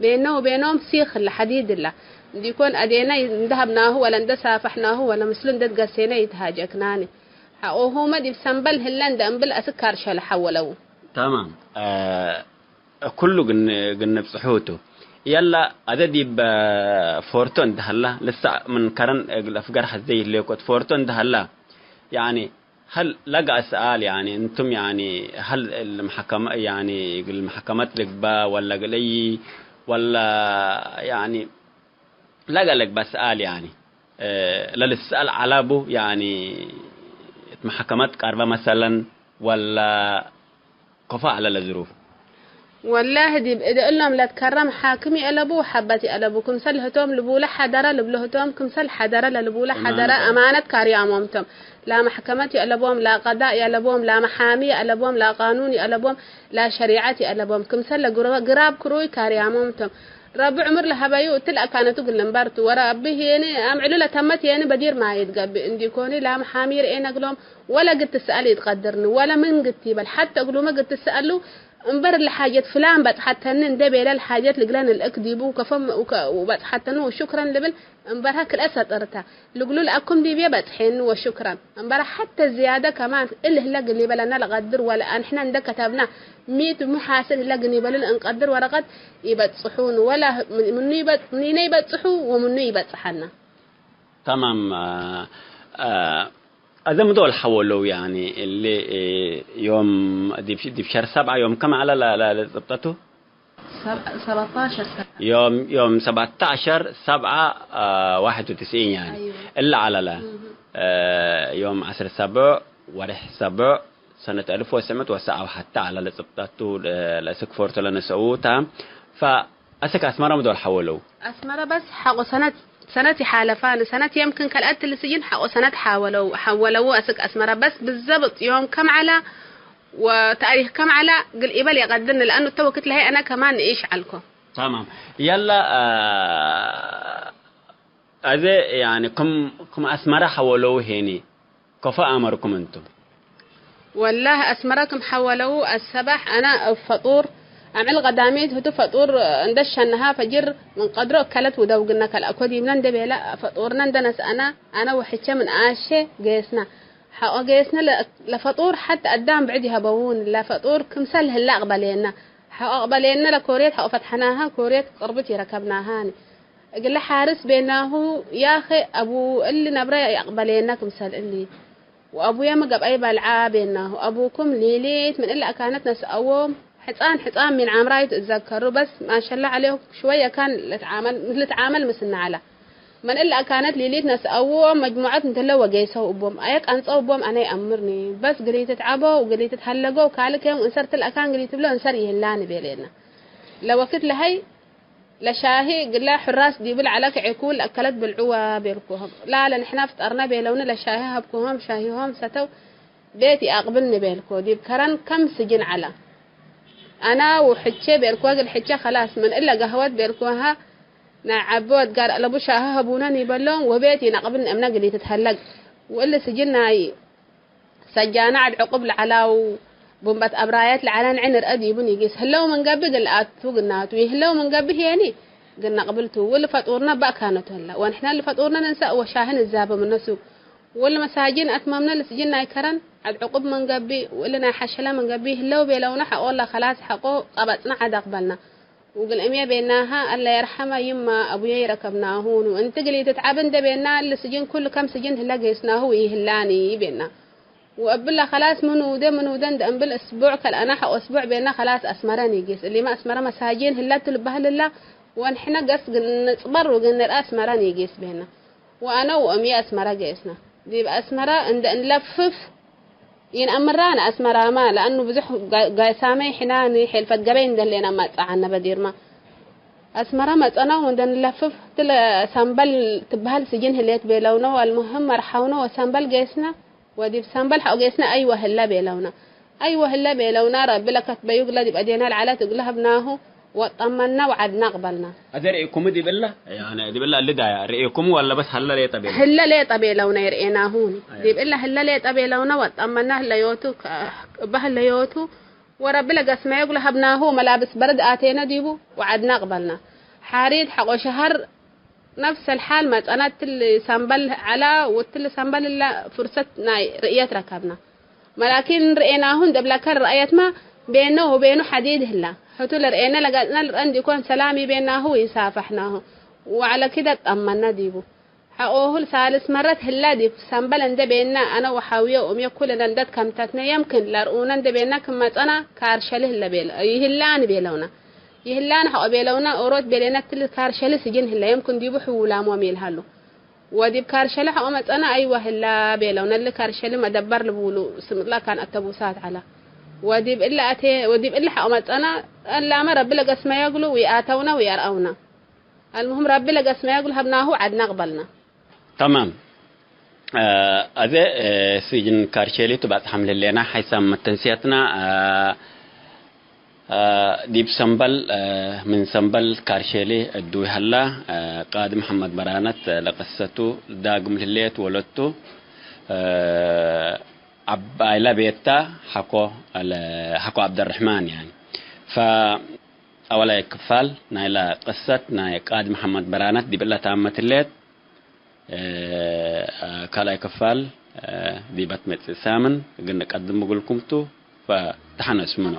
ቤነ ወቤኖም ሲክ እለ ሐዲድ እለ። እንዲኮን አዴነ እንዴ ሀብናሁ ወለ እንዴ ሳፈሕናሁ ወለ ምስሉ እንዴ ትገሴነ ኢትሃጀክናኒ። ሐቆሁመ ዲብ ሰምበል ህለ እንዴ እምብል አስክ ካርሸ ለሐወለው። ተማም። እ፣ ኩሉ ግን፣ ግን ንብጽሑ ቱ። የላ፣ አደ ዲብ ፎርቶ እንደ ሀላ፣ ልሳዕ ምን ከረን እግል አፍገር ሐዜ ይህሌኮት ፎርቶ እንደ ሀላ፣ ያኒ፣ ሀል ለገአ ሰኣል፣ ያኒ፣ እንቱም፣ ያኒ፣ ሀል እግል መሐከመ-፣ ያኒ፣ እግል መሐከመት ልግበእ ወላ እግል እይ፣ ወላ፣ ያኒ፣ ለገአ ልግበእ ሰኣል፣ ያኒ፣ እ፣ ለልሰአል ዐለ ቡ፣ ያኒ፣ እት መሐከመት ቀርበ መሰለን፣ ወላ ከፎ ዐለ ለዝሩፍ። ወላሂ፣ ዲብ እደ እሎም ለትከረም ሓክም ይአለቡ ወሐበት ይአለቡ። ክምሰል ህቶም ልቡለ ሐደረ ልብሎ ህቶም፣ ክምሰል ሐደረ ለልቡለ ሐደረ አማነት። አማነት ካርያሞም ቶም። ላ መሕከመት ይአለቦም፣ ላ ቀዳእ ይአለቦም፣ ላ መሓሚ ይአለቦም፣ ላ ቃኑን ይአለቦም፣ ላ ሸሪዐት ይአለቦም። ክምሰል ለግሮ-፣ ግራብ ክሩይ ካርያሞም ቶም። ረቢ ዕምር ለሀበዩ እትለ አካነቱ እግል ልንበር ቱ። ወረቢ ህዬኒ አምዕሉ ለተመት ህዬኒ በዲር ማይት ገብእ እንዲኮኒ፣ ላ መሓሚ ርኤነ እግሎም፣ ወለ እግል ትሰአል ኢትቀድርኒ፣ ወለ ምን እግል ቲበል፣ ሐተ እግሉመ እግል ትሰአሉ፣ እምበር ለሓጀት ፍላን በጽሐተኒ እንዴ ቤለ ለሓጀት ልግለ ንልእክ ዲቡ፣ ከፎም ወከ-፣ ወበጽሐተኒ ወሹክረን ልብል እምበርሀ ክልኤ ሰጥር ተ። ልግሉ ለአኩም ዲብዬ በጽሐኒ ወሹክረን። እምበረ ሐተ ዝያደ ከማን እሊ ህለ እግል ኒበለነ ለቀድር ወለ አንሕነ እንዴ ከተብነ፣ ሚ ቱ ሚ ሓስል ህለ እግል ኒበሉ ለእንቀድር ወረቀት ኢበጽሑኒ፣ ወለ ምኑ ኢበጽ-፣ ምኒነ ኢበጽሑ ወምኑ ኢበጽሐነ። ተማም። አ፣ አ፣ አዘ ምዶል ሐወለው፣ ያኒ፣ እሊ፣ እ፣ ዮም ዲብ፣ ዲብ ሸር ሰብዓ ዮም ከም ዐለ ለ-፣ ለ-፣ ለጽብጠቱ? ሰብ-፣ ሰባተዓሸር ሰብዓ። ዮም፣ ዮም ሰባተዓሸር ሰብዓ፣ አ፣ ዋሕድ ወትስዒን፣ ያኒ። አይወ። እሊ ዐለ ለ-፣ እህ። እ፣ ዮም ዐስር ሰብዕ ወርሕ ሰብዕ ሰነት አልፍ ወትስዕ ምእት ወሰብዓ ወሐተ ዐለ ለጽብጠቱ፣ ለ-፣ ለእስክ ፎርቶ ለነሰኡታ። ፈአስክ አስመረ ምዶል ሐወለው? አስመረ በስ ሐቆ ሰነት ሰነት ይሓለፋን፣ ሰነት የምክን ከልአት ልስጅን ሐቆ ሰነት ሓወለው፣ ሓወለው አስክ አስመረ። በስ ብዘብጥ ዮም ከም ዐላ ወተእሪክ ከም ዐላ ግል ኢበል የቀድርኒ፣ ለአኑ እተ ወክት ለሀይ አነ ከማን ንኢሽ ዐልኮ። ተማም። የላ፣ አ፣ አዜ፣ ያኒ፣ ክም፣ ክም አስመረ ሐወለው ሄኒ፣ ከፎ አመርኩም እንቱ? ወላህ፣ አስመረ ክም ሐወለው አሰባሕ፣ አነ እብ ፈጡር፣ አምዕል ቀዳሚት ህቱ ፈጡር እንደ ሸነሃ ፈጅር ምን ቀድሮ እከለት ውደው ግነ ከልአኮ ዲብነ እንደ ቤለ፣ ፈጡርነ እንደ ነስአነ፣ አነ ወሕቼ ምን አሼ ጌስነ። ሐቆ ጌስነ ለ-፣ ለፈጡር ሐት አዳም ብዕድ ይሀበውን፣ ለፈጡር ክምሰል ህለ አቅበሌነ። ሐቆ አቅበሌነ ለኮርየት ሐቆ ፈትሐናሃ፣ ኮርየት ቅርብት ይረከብናሃኒ። እግለ ሓርስ ቤናሁ፣ ያኸ አቡ እሊ ነብረ ይአቅበሌነ ክምሰል እሊ። ወአቡየመ ገብአይ በልዓ ቤናሁ፣ አቡኩም ሊሊት ምን እሊ አካነት ነስአዎም፣ ሕጻን ሕጻን ምን ዓምራዩ ትትዘከሩ፣ በስ ማሸላ ዐሌሁ ሽወየ ካን ልትዓመል፣ ልትዓመል ምስልነ ዐለ። ምን እሊ አካነት ሊሊት ነስአዎም፣ መጅሙዐት እንትለ ወጌሰው እቦም፣ አየ ቀንጸው እቦም አነ ይአምርኒ፣ በስ ግል ኢትትዓበው ወግል ኢትትሀለገው፣ ካልእ ኬም እንሰር ትል አካን ግል ኢትብሎ እንሰር ይህላኒ ቤሌነ። ለወክት ለሀይ ለሻሂ እግለ ሕራስ ዲቡ ለዐለ ክዔኩ ለአከለት ብልዕወ ቤልኩሆም። ላለ ንሕነ ፍጠርነ ቤለውኒ ለሻሂ ሀብኩሆም፣ ሻሂሆም ሰተው ቤት ይአቅብልኒ ቤልኮ። ዲብ ከረን ከም ስጅን ዐለ። አና ውሕቼ ቤልኮ እግል ሕቼ ከላስ ምን እለ ገህወት ቤልኮሃ ናይ ዐቢ ወድ ጋር አለቡ ሻሂ ሀቡነ ኒበሎም ወቤት ይነቅብልኒ እምነ ግል ኢትትሀለግ። ወእሊ ስጅን ናይ ሰጃነ ዐድ ዕቁብ ለዐላው፣ ቡምበት አብራየት ለዐለ ንዒ ንርአ ዲቡ ኒጊስ። ህለው ምን ገብእ እግል አቱ ግናቱ፣ ይህለው ምን ገብእ ህዬኒ እግል ነቅብል ቱ። ወእሊ ፈጡርነ በአካነቱ ህለ። ወንሕነ እሊ ፈጡርነ ንንሰእ ወሻሂ ንዛበ ምነ ሱግ። ወእሊ መሳጅን አትመምነ ለስጅን ናይ ከረን ዐድ ዕቁብ ምን ገብእ፣ ወእሊ ናይ ሐሸለ ምን ገብእ ህለው ቤለውነ ሐቆለ ከላስ ሐቆ ቀበጽነ ዐድ አቅበልነ። ወእግል እምዬ ቤናሃ፣ አለ የርሐመ ይመ አቡዬ ይረከብናሁ ኑ። እንቲ እግል ኢትትዐብ እንዴ ቤና፣ እሊ ስጅን ኩሉ ከም ስጅን ህለ ጌስናሁ ወኢህላኒ ቤና። ወእብለ ከላስ ምን ውዴ ምን ውዴ እንዴ እምብል እስቡዕ ከልአነ ሐቆ እስቡዕ ቤና ከላስ አስመረ ኒጊስ። እሊመ አስመረ መሳጅን ህለ ቱ ልበህል እላ፣ ወንሕነ ገስ እግል ንጽበር ወእግል ንርአ አስመረ ኒጊስ ቤና። ወአነ ወእምዬ አስመረ ጌስነ። ዲብ አስመረ እንዴ እንለፍፍ ኢነአምራነ አስመራመ፣ ለአኑ ብዙሕ ጋ-፣ ጋሳመይ ሕናኒ ሔልፈት ገበይ እንዴ ህሌነ መጽአ ዐነ በዲርመ። አስመረ መጸነ ወእንዴ እንለፍፍ፣ እትለ ሰምበል ትበህል ስጅን ህሌት ቤለውነ፣ ወአልሙህም መርሐውነ ወሰምበል ጌስነ፣ ወዲብ ሰምበል ሐቆ ጌስነ አይወ ህለ ቤለውነ። አይወ ህለ ቤለውነ፣ ረቢ ለከትበዩ እግለ ዲብ አዴነ ለዐለት እግለ ሀብናሁ፣ ወጠመና ወዐድና አቅበልና። አዜ ርኤኩሙ ዲብ እለ፣ ያኒ ዲብ እለ እሊ ዳያ ርኤኩሙ ወለ በስ ሀለ ሌጠ ቤለ? ህለ ሌጠ ቤለውነ ይርኤናሁኒ። አየ። ዲብ እለ ህለ ሌጠ ቤለውነ ወጠመና ህለዮቱ ከ-፣ እበ ህለዮቱ ወረቢ ለገስመዮ እግለ ሀብናሁ መላብስ በርድ አቴነ ዲቡ ወዐድና አቅበልና። ሓሪት ሐቆ ሸሀር ነፍሰል ሓል መጸነ እትሊ ሰምበል ዐላ ወእትሊ ሰምበል እለ ፍርሰት ናይ ርእየት ረከብና። መላኪን ርኤናሁ እንዴ እብለከ ረአየትመ ቤነ ወቤኑ ሐዲድ ህላ። ህቱ ለርኤነ ለገጽነ ልርአ እንዲኮን ሰላም ይቤናሁ ወኢሳፈሕናሁ ወዐለ ክደ ጠመነ ዲቡ። ሐቆሁ ሳልስ መረት ህላ ዲብ ሰምበል እንዴ ቤነ አነ ወሓውየ ወእምየ ኩልነ እንዴ ትከምተትነ የምክን ለርኡነ እንዴ ቤነ ክም መጸና ካርሸሊ ህለ ቤለ፣ ይህላኒ ቤለውነ። ይህላኒ ሐቆ ቤለውነ ኦሮት ቤሌነ እትሊ ካርሸሊ ስጅን ህለ የምክን ዲቡ ሕውላሞም ይልሃሉ። ወዲብ ካርሸለ ሐቆ መጸነ፣ አይወ ህላ ቤለው። ነሊ ካርሸሊ መደበር ልቡሉ፣ ስምጥላ ካን አተቡሳት ዐላ። ወዲብ እለ አቴ፣ ወዲብ እለ ሐቆ መጸነ፣ እላመ ረቢ ለገስመዮ እግሉ ወአተውነ ወአርአውነ። አልሙህም ረቢ ለገስመዮ እግሉ ሀብናሁ ዐድነ አቅበልነ። ተማም። አ፣ አዜ፣ አ፣ ሲጅን ካርሸሊቱ ባጽሐም ለሌና ሐይሳም መተንስያትና፣ አ፣ አ፣ ዲብ ሰምበል፣ አ፣ ምን ሰምበል ካርሼሊ እዱይ ሀላ፣ አ፣ ቃዲ መሐመድ በራነት ለቅሰቱ ዳግም ልሌት ወለቱ፣ አ፣ አባይለ ቤታ ሐቆ አለ፣ ሐቆ ዐብደርሕማን ያኒ። ፈአወላይ ክፋል ናይለ ቅሰት ናይ ቃዲ መሐመድ በራነት ዲብ እለ ታመት ህሌት፣ እ፣ ካልኣይ ክፋል፣ እ፣ ዲበ ትመጽእ ሳምን እግል ንቀድም እግልኩም ቱ፣ ፈተሐነስ ምኖ።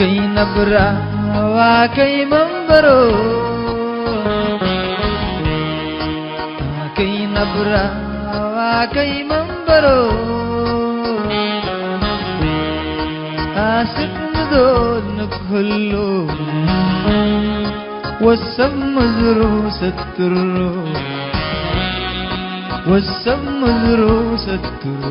ከይ ነብራ ወከይ መንበሮ፣ ከይ ነብራ ወከይ መንበሮ፣ አስክ ምዶል ንክህሉ፣ ወሰብ ምድሩ ሰትሩ፣ ወሰብ ምድሩ ሰትሩ።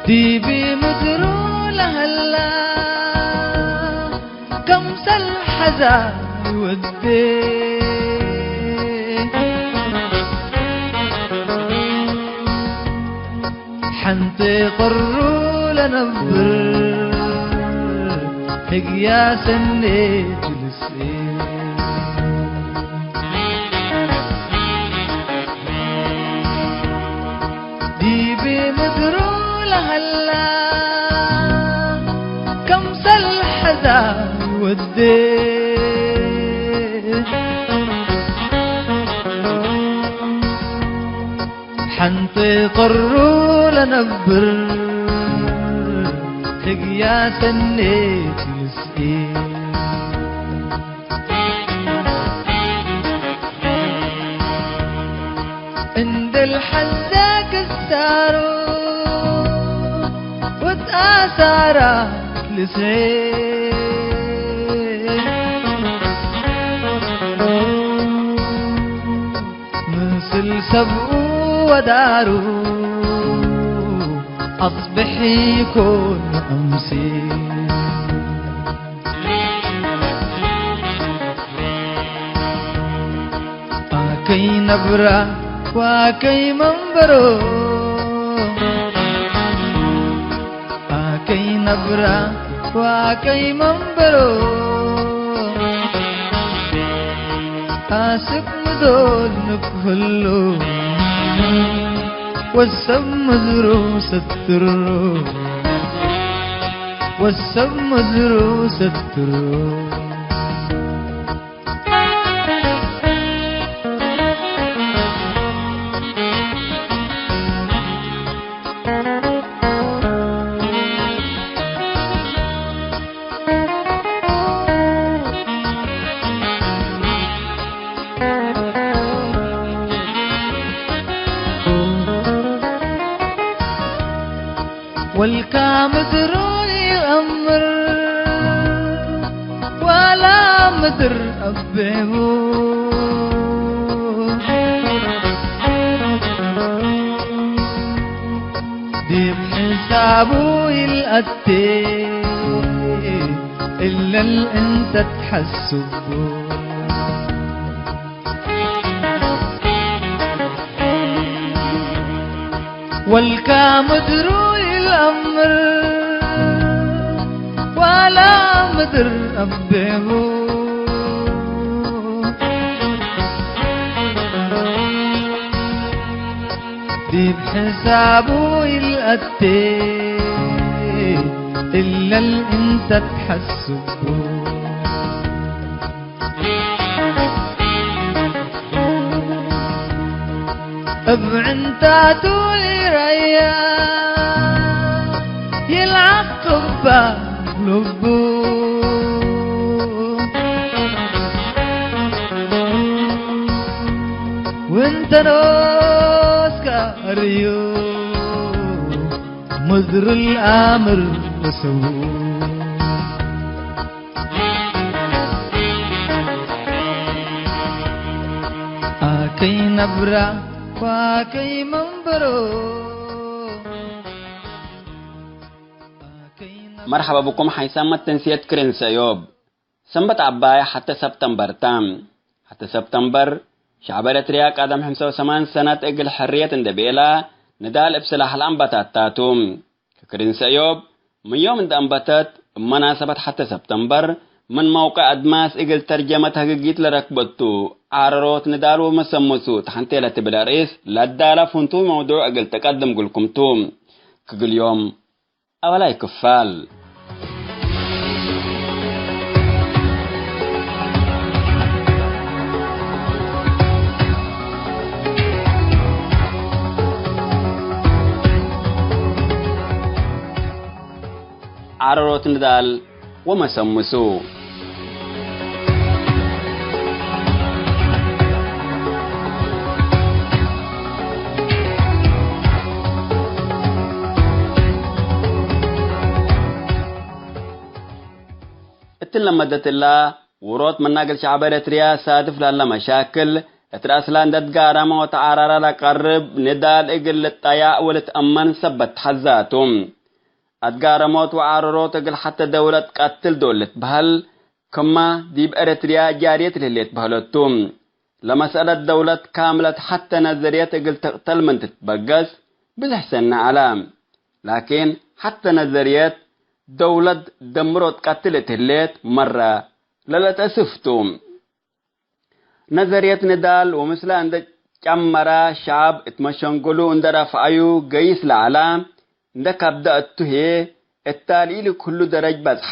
ዲብ ምድሩ ለሀላ፣ ከምሰል ሐዛን ወዴ። ሐንቴ ቀሩ ለነብር፣ ህግያ ሰኔት ልስኤ። ዲብ ምድሩ ለሀላ፣ ከምሰል ሐዛን ወዴ። ሐንቴ ቀሩ ለነብር፣ ህግያ ሰኔት ልስኤ። እንዴ ለሐዜ ክሳሩ ወትአሳራት ልስዔ። ምስል ሰብኡ ወዳሩ አጽብሕ ኢኮን አምሴ። አከይ ነብራ ወአከይ መንበሮ፣ አከይ ነብራ ወአከይ መንበሮ፣ አስክ ምዶል ንክህሉ፣ ወሰብ ምድሩ ሰትሩ፣ ወሰብ ምድሩ ሰትሩ። ወልካ ምድሩ ይአምር፣ ዋላ ምድር አቤሁ። ዲብ ሕሳቡ ይልአቴ፣ እለን እንተ ተሐስቡ። ወልካ ምድሩ ይልአምር፣ ዋላ ምድር አቤሁ። ዲብ ሕሳቡ ይልአቴ፣ እለን እንተ ተሐስቡ። እብ ዕንታቱ ኢረያ ይልዓቅባ ልቡ። ወእንተ ኖስካ አርዩ ምድር ለአምር ወሰቡ። አከይ ነብራ ወአከይ መንበሮ። መርሐባ ብኩም ሓይሳም መተንስየት ክርን ሰእዮብ። ሰንበት ዐባይ ሐቴ ሰብተምበር ተ። ሐቴ ሰብተምበር፣ ሸዕብ ኤረትርያ ቀደም ሕምሳ ወሰማን ሰነት እግል ሕርየት እንዴ ቤላ፣ ንዳል እብ ስላሕ ለአንበታት ቱ። ከክርን ሰእዮብ፣ ምን ዮም እንዴ አንበተት፣ እብ መናሰበት ሐቴ ሰብተምበር፣ ምን መውቅዕ አድማስ እግል ተርጀመት ህግጊት ለረክበቱ፣ ዓረሮት ንዳል ወመሰምሱ ተሐንቴ ለትብል አርእስ ለዳለ ፍንቱይ መውዱዕ እግል ትቀድም እግልኩም ቱ። ክግል ዮም አበላይ ክፋል። ዓረሮት ንዳል ወመሰምሱ። እትን ለመደት እላ ውሮት መናገል ሸዐብ ኤረትርያ ሳድፍ ላለ መሻክል፣ እት ረአስላ እንደ ትጋረመ ወተዓራረ ለቀርብ ንዳል እግል ልጠያእ ወልትአመን ሰበት ተሐዛቱ። አትጋረሞት ወዓረሮት እግል ሐተ ደውለት ቀትል ዶል ልትበህል፣ ክማ ዲብ ኤረትርያ ጃርየት ለህሌት በህለት ቱ። ለመስአለት ደውለት ካምለት ሐተ ነዘርየት እግል ትቅተል ምን ትትበገስ ብዝሕ ሰኒ ዐለ። ላኪን ሐተ ነዘርየት ደውለት ደምሮት ቀትል እት ህሌት መረ ለለተአስፍ ቱ። ነዘርየት ንዳል ወምስለ እንደ ጨመረ፣ ሸዐብ እት መሸንግሉ እንደ ረፍዐዩ ገይስ ለዐለ እንደ ከብደ እቱ ህዬ፣ እታሊ ኢሊ ክሉ ደረጅ በጽሐ።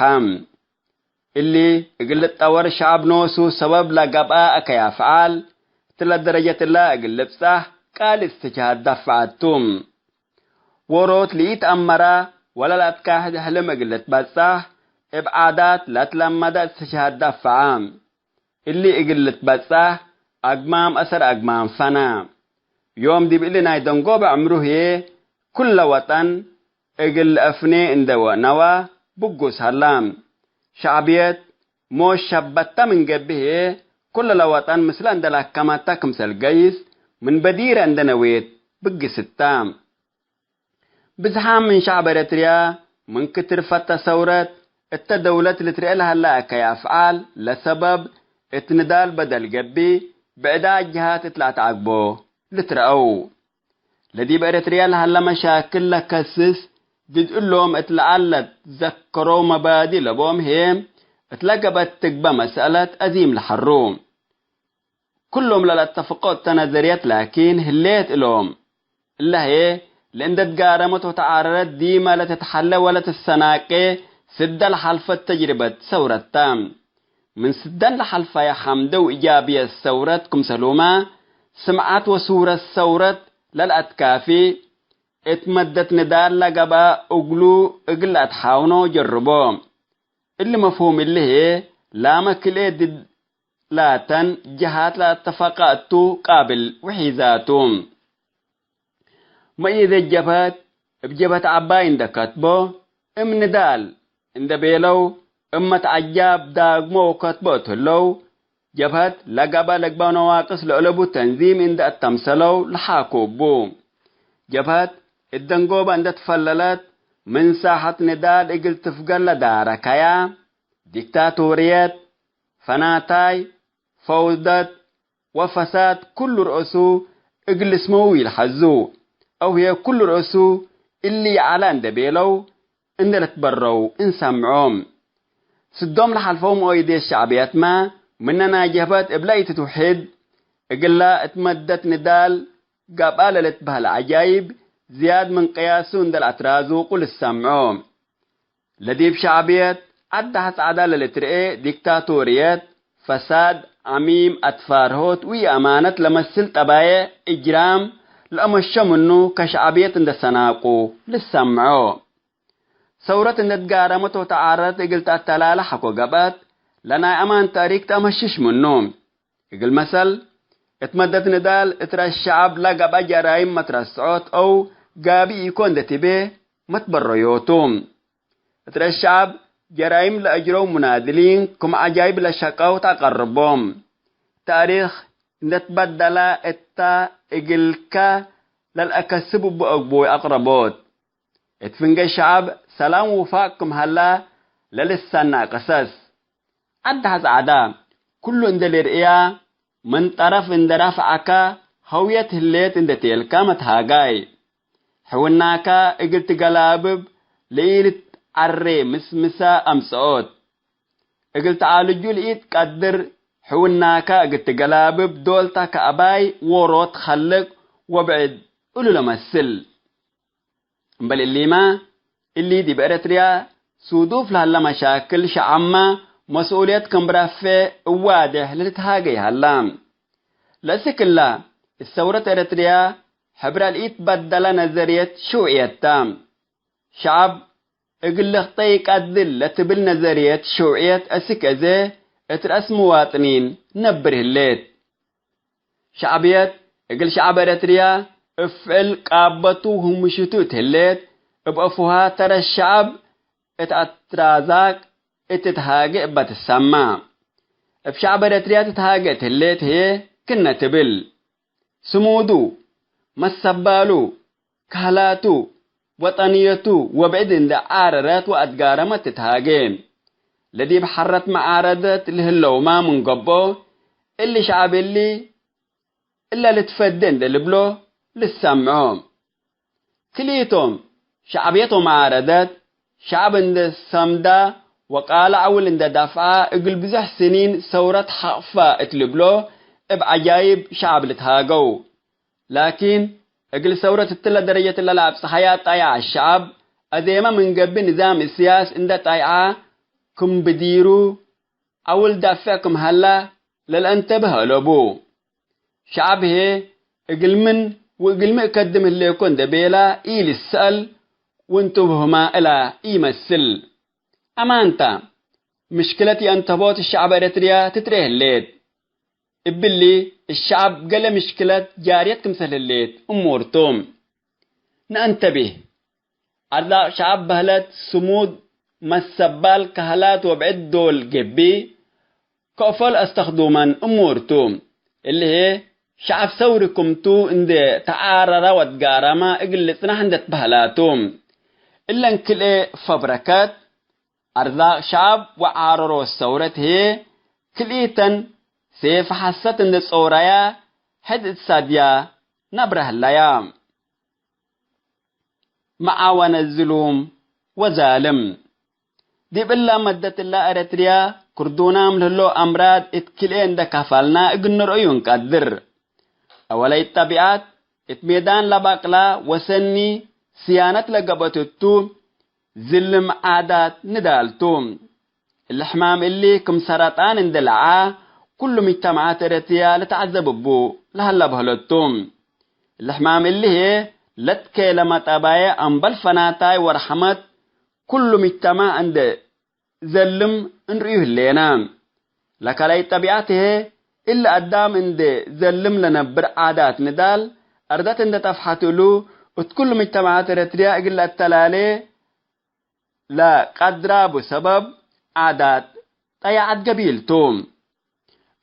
እሊ እግል ልትጠወር ሸዐብ ኖሱ ሰበብ ለገብአ አከይ አፍዓል፣ እትለ ደረጀት እለ እግል ልብጸሕ ቃል እስትጅሃድ ደፈዐት ቱ። ዎሮት ለኢተአመረ ወለ ለአትካሕድ ሕልም እግል ልትበጸሕ፣ እብ ዓዳት ለትለመደ እስትጅሃድ ደፈዐ። እሊ እግል ልትበጸሕ አግማም አሰር አግማም ፈነ። ዮም ዲብ እሊ ናይ ደንጎበ ዕምሩ ህዬ፣ ኩለ ወጠን እግል ለአፍኔ እንደ ወነወ ብጉስ ሀላ። ሸዕብየት ሞት ሸበተ ምን ገብእ ህዬ፣ ኩለ ለወጠን ምስለ እንደ ለአከመተ ክምሰል ገይስ፣ ምን በዲረ እንደ ነዌት ብግስ እተ። ብዝሓም ምን ሸዕብ ኤረትርያ ምን ክትርፈተ ሰውረት እተ ደውለት ልትርኤ ለሀለ አከይ አፍዓል ለሰበብ እት ንዳል በደል ገብእ፣ ብዕዳት ጀሃት እት ለአትዐግቦ ልትረአው። ለዲብ ኤረትርያ ለሀለ መሻክል ለከስስ፣ ድድ እሎም እት ለዐለ ትዘከረው መባዲ ለቦም ህዬ፣ እት ለገብአት ትግበእ መስአለት አዚም ለሐሩ። ኩሎም ለለአተፍቆ እተ ነዘርየት ላኪን ህሌት እሎም። እለ ህዬ ለእንደ ትጋረመት ወተዓረረት ዲመ ለትትሐሌ ወለትሰናቄ ስደ ለሐልፈት ተጅርበት ሰውረት ተ። ምን ስደን ለሐልፈየ ሐምደ ወእጃብየት ሰውረት ክምሰሉመ፣ ስምዓት ወሱረት ሰውረት ለለአትካፊ፣ እት መደት ንዳል ለገብአ እግሉ እግል ለአትሓውኖ ጀርቦ። እሊ መፍሁም እሊ ህዬ ላመ ክልኤ ድድ ላተን ጀሃት ለአተፈቀ እቱ ቃብል ውሒዛቱ። መእየደት ጀብሀት እብ ጀብሀት ዐባይ እንደ ከትቦ፣ እም ንዳል እንደ ቤለው፣ እመት ዐጃብ ዳግሞ ወከትቦ እት ህለው፣ ጀብሀት ለገብአ ለግበእ ነዋቅስ ለአለቡ ተንዚም እንደ አተምሰለው ለሓኮ እቡ። ጀብሀት እት ደንጎበ እንደ ትፈለለት፣ ምን ሳሐት ንዳል እግል ትፍገር ለዳረከያ፣ ዲክታቶርየት፣ ፈናታይ፣ ፈውደት ወፈሳድ ኩሉ ርእሱ እግል ልስመው ኢልሐዙ፣ አው ህዬ ኩሉ ርእሱ እሊ ይዐለ እንደ ቤለው እንደ ልትበረው እንሰምዖ። ስዶም ለሐልፈው መኦይዴት ሸዕብየትመ ምነ ናይ ጀብሀት እብለ ኢትትውሕድ፣ እግላ እት መደት ንዳል ገብአ ለልትበህል ዐጃይብ ዝያድ ምን ቅያሱ እንደ ለአትራዙቁ ልሰምዖ። ለዲብ ሸዕብየት ዐድ ሐጽ ዐዳ ለልትርኤ ዲክታቶርየት፣ ፈሳድ፣ ዐሚም፣ አትፋርሆት ወኢአማነት ለመስል ጠባዬዕ እጅራም ለአመሸ ምኑ ከሸዕብየት እንደ ሰናቁ ልሰምዖ። ሰውረት እንደ ትጋረመት ወተዓረረት እግል ተአተላለ ሐቆ ገብአት፣ ለናይ አማን ተእሪክ ተአመሽሽ ምኑ። እግል መሰል፣ እት መደት ንዳል እት ረአስ ሸዐብ ለገብአ ጀራይም መትረስዖት አው ጋብእ ኢኮ እንደ ትቤ መትበረዮቱ። እት ረአስ ሸዐብ ጀራይም ለአጅረው ሙናድሊን ክም ዐጃይብ ለሸቀው ተአቀርቦም። ተእሪክ እንደ ትበደለ እተ እግልከ ለልአከስብ እቡ አግቡይ አቅረቦት። እት ፍንጌ ሸዐብ ሰላም ውፋቅ ክም ሀላ ለልሰና ቅሰስ። ዐድ ሐጽ ዐዳ፣ ኩሉ እንደ ልርእያ፣ ምን ጠረፍ እንደ ረፍዐከ፣ ሀውየት ህሌት እንደ ቴልከ መትሃጋይ። ሕውናከ እግል ትገላብብ ለኢልትዐሬ ምስምሰ አምጽኦት። እግል ተዓልጁ ለኢትቀድር ሕውናከ እግል ትገላብብ ዶልታ ከአባይ ዎሮ ትከልቅ ወብዕድ እሉ ለመስል። እምበል እሊመ፣ እሊ ዲብ ኤረትርያ ሱዱፍ ለሀለ መሻክል ሸዐብመ መስኡልየት ክም ረፌዕ እዋዴሕ ለልትሃጌ ሀለ። ለእስክ እለ፣ እት ሰውረት ኤረትርያ ሕብረ ለኢትበደለ ነዘርየት ሽውዕየት ተ። ሸዐብ እግል ልክጠ ኢቀድር ለትብል ነዘርየት ሽውዕየት እስክ አዜ እት ረአስ ምዋጥኒን ነብር ህሌት። ሸዕብየት እግል ሸዐብ ኤረትርያ እብ ፍዕል ቃበቱ ህሙሽቱ እት ህሌት፣ እብ አፉሃ ተረት ሸዐብ እት አትራዛቅ እት ትትሃጌ እበ ትሰመዕ። እብ ሸዐብ ኤረትርያ ትትሃጌ እት ህሌት ህዬ ክእነ ትብል። ስሙዱ፣ መሰባሉ፣ ከህላቱ፣ ወጠንየቱ ወብዕድ እንዴ ዓረረት ወአትጋረመት ትትሃጌ። ለዲብ ሐረት መዓረደት ለህለውመ ምን ገብኦ፣ እሊ ሸዐብ እሊ እለ ልትፈዴ እንዴ ልብሎ ልሰምዖ። ክልኢቶም ሸዕብየት ወመዓረደት፣ ሸዕብ እንዴ ሰምዳ ወቃለ ዐውል እንዴ ዳፍዐ እግል ብዙሕ ስኒን ሰውረት ሐቅፈ እት ልብሎ እብ ዐጃይብ ሸዕብ ልትሃገው። ላኪን፣ እግል ሰውረት እትለ ደረጀት እለ ለአብጽሐያ ጠያዕ ሸዐብ፣ አዜመ ምን ገብእ ንዛም እስያስ እንዴ ጠይዐ ክም ብዲሩ ዐውል ዳፍዕ ክም ሀላ ለልአንተብህ አለቡ። ሸዐብ ህዬ እግል ምን ወእግል ሚ እከድም ህሌኮ እንዴ ቤለ ኢልሰአል ወእንቱብሁመ እለ ኢመስል። አማንተ፣ ምሽክለት የአንተቦት ሸዐብ ኤረትርያ ትትርኤ ህሌት። እብሊ፣ እሸዐብ ገሌ ምሽክለት ጃርየት ክምሰል ህሌት እሙር ቱ። ነአንተቢህ፣ አርዛቅ ሸዐብ በህለት ስሙድ፣ መሰባል፣ ከህላት ወብዕድ ዶል ገብእ፣ ከእፎ ለአስተክዱመን እሙር ቱ። እሊ ህዬ፣ ሸዐብ ሰውሪ ክምቱ እንዴ ተዓረረ ወትጋረመ እግል ልጽናሕ እንዴ ትበህላ ቱ። እለን ክልኤ ፈብረከት፣ አርዛቅ ሸዐብ ወዓረሮት ሰውረት ህዬ ክልኢተን ሴፍ ሐሰት እንዴ ጾረያ ሕድ እት ሳድያ ነብረ ህለያ። መዓወነት ዝሉም ወዛልም። ዲብ እለ መደት እለ ኤረትርያ ክርዱናም ለህለው አምራድ እት ክልኤ እንዴ ከፋልና እግል ንርአዩ እንቀድር። አወለይት ጠቢዐት እት ሜዳን ለበቅላ ወሰኒ ስያነት ለገብአት እቱ፣ ዝልም ዓዳት ንዳል ቱ። እሊ ሕማም እሊ ክም ሰረጣን እንዴ ለዐ፣ ኩሉ ምጅተመዓት ኤረትርያ ልትዐዘብ እቡ ለሀለ በህለት ቱ። እሊ ሕማም እሊ ህዬ ለትኬለመ ጠባዬ አምበል ፈናታይ ወረሕመት ኩሉ ምጅተማዕ እንዴ ዘልም እንርእዩ ህሌነ። ለካልኣይት ጠቢዐት ህዬ፣ እሊ አዳም እንዴ ዘልም ለነብር ዓዳት ንዳል፣ አርደት እንዴ ጠፍሐት እሉ፣ እት ኩሉ ምጅተማዓት ኤረትርያ እግል ለአተላሌ ለቀድራቡ ሰበብ፣ ዓዳት ጠያዐት ገቢል ቱ።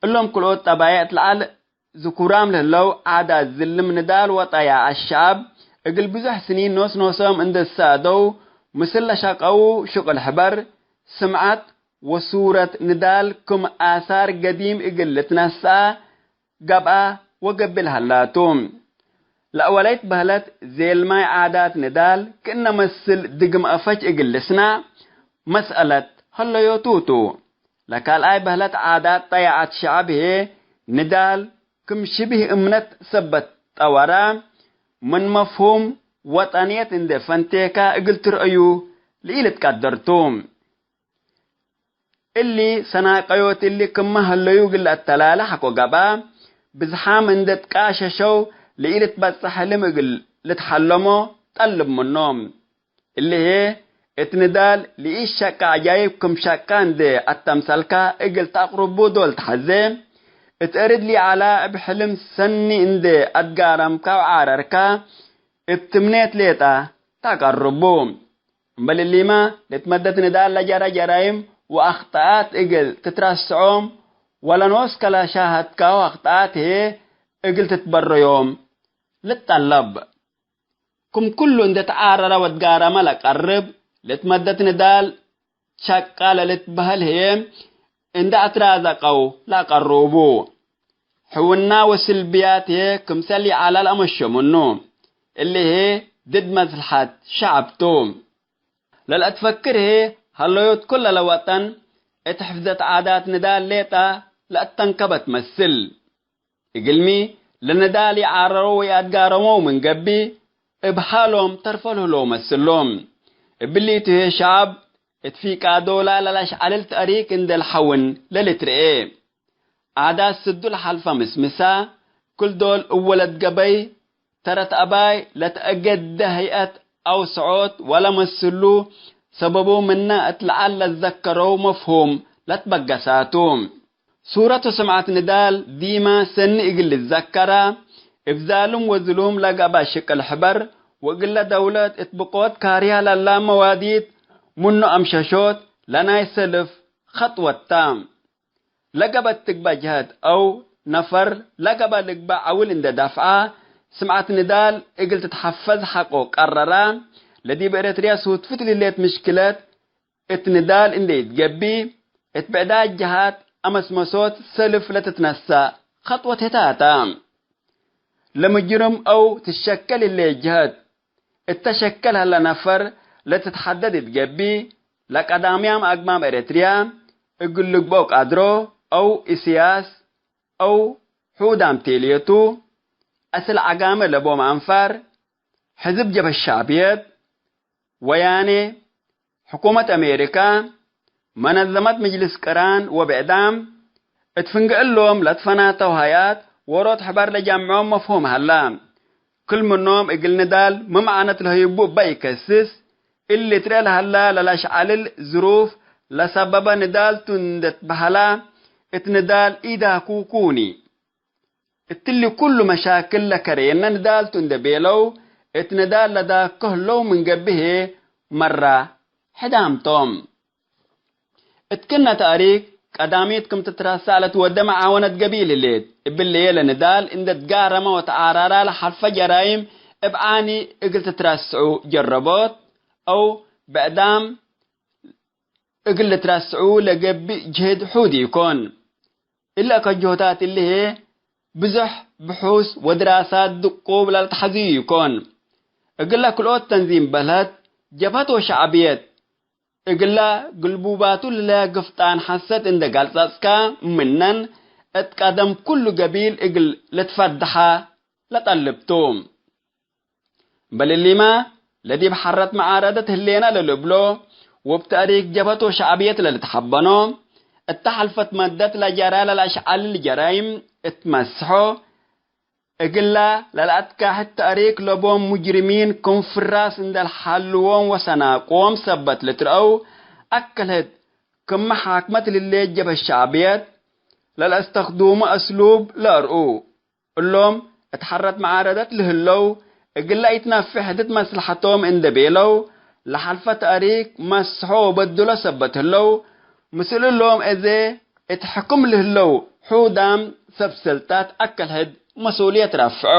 እሎም ክልኦት ጠባይዕ እት ለዐል ዝኩራም ለህለው ዓዳት ዝልም ንዳል ወጠያዐት ሸዐብ፣ እግል ብዙሕ ስኒን ኖስ ኖሶም እንዴ ትሳአደው፣ ምስል ለሸቀው ሽቅል ሕበር፣ ስምዐት ወሱረት ንዳል ክም አሳር ገዲም እግል ልትነስአ ገብአ ወገብእ ለሀላ ቱ። ለአወለይት በህለት ዜልማይ ዓዳት ንዳል ክእነ መስል ድግም አፈች እግል ልስናዕ መስአለት ሀለዮቱ ቱ። ለካልኣይ በህለት ዓዳት ጠያዐት ሸዐብ ህዬ ንዳል ክም ሽብህ እምነት ሰበት ጠወረ፣ ምን መፍሁም ወጠንየት እንዴ ፈንቴከ እግል ትርእዩ ለኢልትቀደር ቱ። እሊ ሰናቀዮት እሊ ክመ ሀለዩ እግል ለአተላለ ሐቆ ገብአ፣ ብዝሓም እንዴ ትቃሸሸው ለኢልትበጸሕ ሕልም እግል ልትሐለሞ ጠልብ ምኖም። እሊ ህዬ እት ንዳል ለኢሸቀ ዐጃይብ ክም ሸቀ እንዴ አተምሰልከ እግል ተአቅርቡ ዶል ተሐዜ፣ እት እርድ ሊዐላ እብ ሕልም ሰኒ እንዴ አትጋረምከ ወዓረርከ እብ ትምኔት ሌጠ ተአቀርቡ። እምበል እሊመ፣ ልትመደት ንዳል ለጀረ ጀራይም ወአክጠአት እግል ትትረስዖም ወለኖስከ ለሻሀድካሁ አክጠአት ህዬ እግል ትትበረዮም ልትጠለብ። ክም ኩሉ እንዴ ተዓረረ ወትጋረመ ለቀርብ፣ ልትመደት ንዳል ሸቃ ለልትበህል ህዬ እንዴ አትራዘቀው ለአቀርቡ። ሕውና ወስልብያት ህዬ ክምሰል ይዐለ ለአመሸ ምኑ። እሊ ህዬ ድድ መስለሐት ሸዐብ ቱ። ለልአትፈክር ህዬ ሀለዮት ኩለ ለወጠን እት ሕፍዘት ዓዳት ንዳል ሌጠ ለአተንከበት መስል። እግልሚ፣ ለነዳል ይዓረረው ወይአትጋረመው ምን ገብእ፣ እብ ሀሎም ተርፎ ለህለው መስሎም። እብሊቱ ህዬ ሸዐብ እት ፊቃዶላ ለለአሽዐልል ተእሪክ እንዴ ለሐውን ለልትርኤ። ዓዳት ስዱ ለሐልፈ ምስምሳ፣ ክል ዶል እብ ወለት ገበይ፣ ተረት አባይ ለተአገደ ህይአት አው ሰዖት ወለመስሉ፣ ሰበቡ ምነ እት ለዐል ለትዘከረው መፍሁም ለትበገሳቱ። ሱረቱ ስምዐት ንዳል ዲማ ሰኒ እግል ልትዘከራ፣ እብ ዛልም ወዝሉም ለገብአ ሽቅል ሕበር፣ ወእግለ ደውለት እት ብቆት ካርያ ለላ መዋዲት ምኑ አምሸሾት ለናይ ሰልፍ ኸጥወት ተ። ለገበት ትግበእ ጀህት አው ነፈር ለገበ ልግበእ ዐውል እንዴ ደፍዐ፣ ስምዐት ንዳል እግል ትትሐፈዝ ሐቆ ቀረራ። ለዲብ ኤረትርያ ሱትፍት ልሌት ምሽክለት እት ንዳል እንዴ ኢትገብእ፣ እት ብዕዳት ጀሃት አመስመሶት ሰልፍ ለትትነሰእ ኸጥወት ህታተ። ለምጅርም አው ትሸከል ህሌት ጀህት እተ ሸከል ሀለ ነፈር ለትትሐደድ እት ገብእ፣ ለቀዳምያም አግማም ኤረትርያ እግል ልግበኦ ቃድሮ፣ አው እስያስ፣ አው ሑዳም ቴልየቱ፣ አስል ዐጋመ ለቦም አንፋር፣ ሕዝብ ጀብሀት ሸዕብየት፣ ወያኔ፣ ሕኩመት አሜሪካ፣ መነዘመት ምጅልስ ቅራን ወብዕዳም፣ እት ፍንጌ እሎም ለትፈናተው ሀያት ዎሮት ሕበር ለጀምዖም መፍሁም ሀላ። ክል ምኖም እግል ንዳል ሚ መዓነት ለህይቡ እበ ኢከስስ፣ እሊ ትርኤ ለሀላ ለለአሽዐልል ዝሩፍ ለሰበበ ንዳል ቱ እንዴ ትበሀላ፣ እት ንዳል ኢዳኩኩኒ። እትሊ ኩሉ መሻክል ለከረየነ ንዳል ቱ እንዴ ቤለው፣ እት ንዳል ለዳኮ ህለው ምን ገብእ ህዬ መራ ሕዳም ቶም። እት ክእነ ተእሪክ ቀዳሚት ክም ትትረሰዕ ለትወዴ መዓወነት ገቢል ህሌት። እብሊ ለንዳል እንዴ ትጋረመ ወተዓራራ ለሐልፈ ጀራይም እብ ዓኒ እግል ትትረስዑ ጀረቦት፣ አው ብዕዳም እግል ልትረስዑ ለገብእ ጅህድ ሑድ ኢኮን። እሊ አከጅሆታት እሊ ህዬ፣ ብዙሕ ብሑስ ወድራሳት ድቁብ ለልትሐዝዩ ኢኮን። እግለ ክልኦት ተንዚም በልሀት፣ ጀብሀት ወሸዕብየት፣ እግለ ግልቡባቱ ለለ ግፍጣን ሐሰት እንዴ ገልጸጽከ ምነን፣ እት ቀደም ኩሉ ገቢል እግል ልትፈደሐ ለጠልብ ቱ። እምበል እሊመ፣ ለዲብ ሐረት መዓረደት ህሌነ ለልብሎ፣ ወእብ ተእሪክ ጀብሀት ወሸዕብየት ለልትሐበኖ፣ እተ ሐልፈት መደት ለጀረ ለለአሽዐልል ጀራይም እት መስሖ፣ እግለ ለለአትካሕድ ተእሪክ ለቦም ሙጅሪሚን ክም ፍራስ እንዴ ለሐልዎም ወሰናቅዎም ሰበት ልትረአው፣ አክል ህድ ክመ ሓክመት ልሌት ጀብሀት ሸዕብየት ለለአስተክዱሙ አስሉብ ለአርኡ። እሎም እት ሐረት መዓረደት ለህለው፣ እግለ ኢትነፍዕ ህድት መስለሐቶም እንዴ ቤለው፣ ለሐልፈ ተእሪክ መስሖ ወበድሎ ሰበት ህለው፣ ምስል እሎም እዜ እት ሕክም ለህለው ሑዳም ሰብ ሰልጣት አክል ሕድ መስኡልየት ረፍዖ።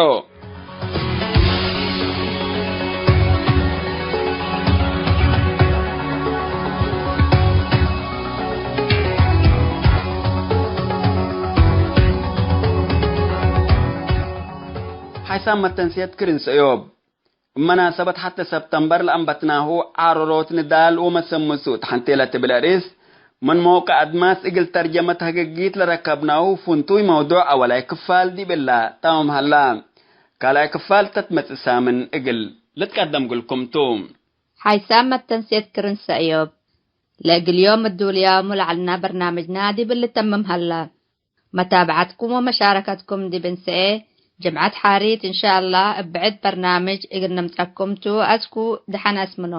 ሓይሳም መተንስየት ክርን ሰእዮብ። እብ መናሰበት ሐቴ ሰብተምበር ለአንበትናሁ ዓረሮት ንዳል ወመሰምሱ እት ሐንቴ ለትብል አርእስ ምን መውቀዕ አድማስ እግል ተርጀመት ሀገጊት ለረከብናሁ ፍንቱይ መውዱዕ አወላይ ክፋል ዲብ እላ ታምም ሀላ። ካልኣይ ክፋል ተትመጽእ ሳምን እግል ልትቀደም እግልኩም ቱ። ሓይሳም መተንስየት ክርን ሰእዮብ። ለእግል ዮም እዱልያሙ ለዐልና በርናምጅና ዲብ ልተምም ሀላ። መታብዐትኩም ወመሻረከትኩም ዲብ እንሰኤ ጅምዐት ሓሪት እንሻአላህ እብ ብዕድ በርናምጅ እግል ንምጸኩም ቱ። አስኩ ደሐን አስምኖ።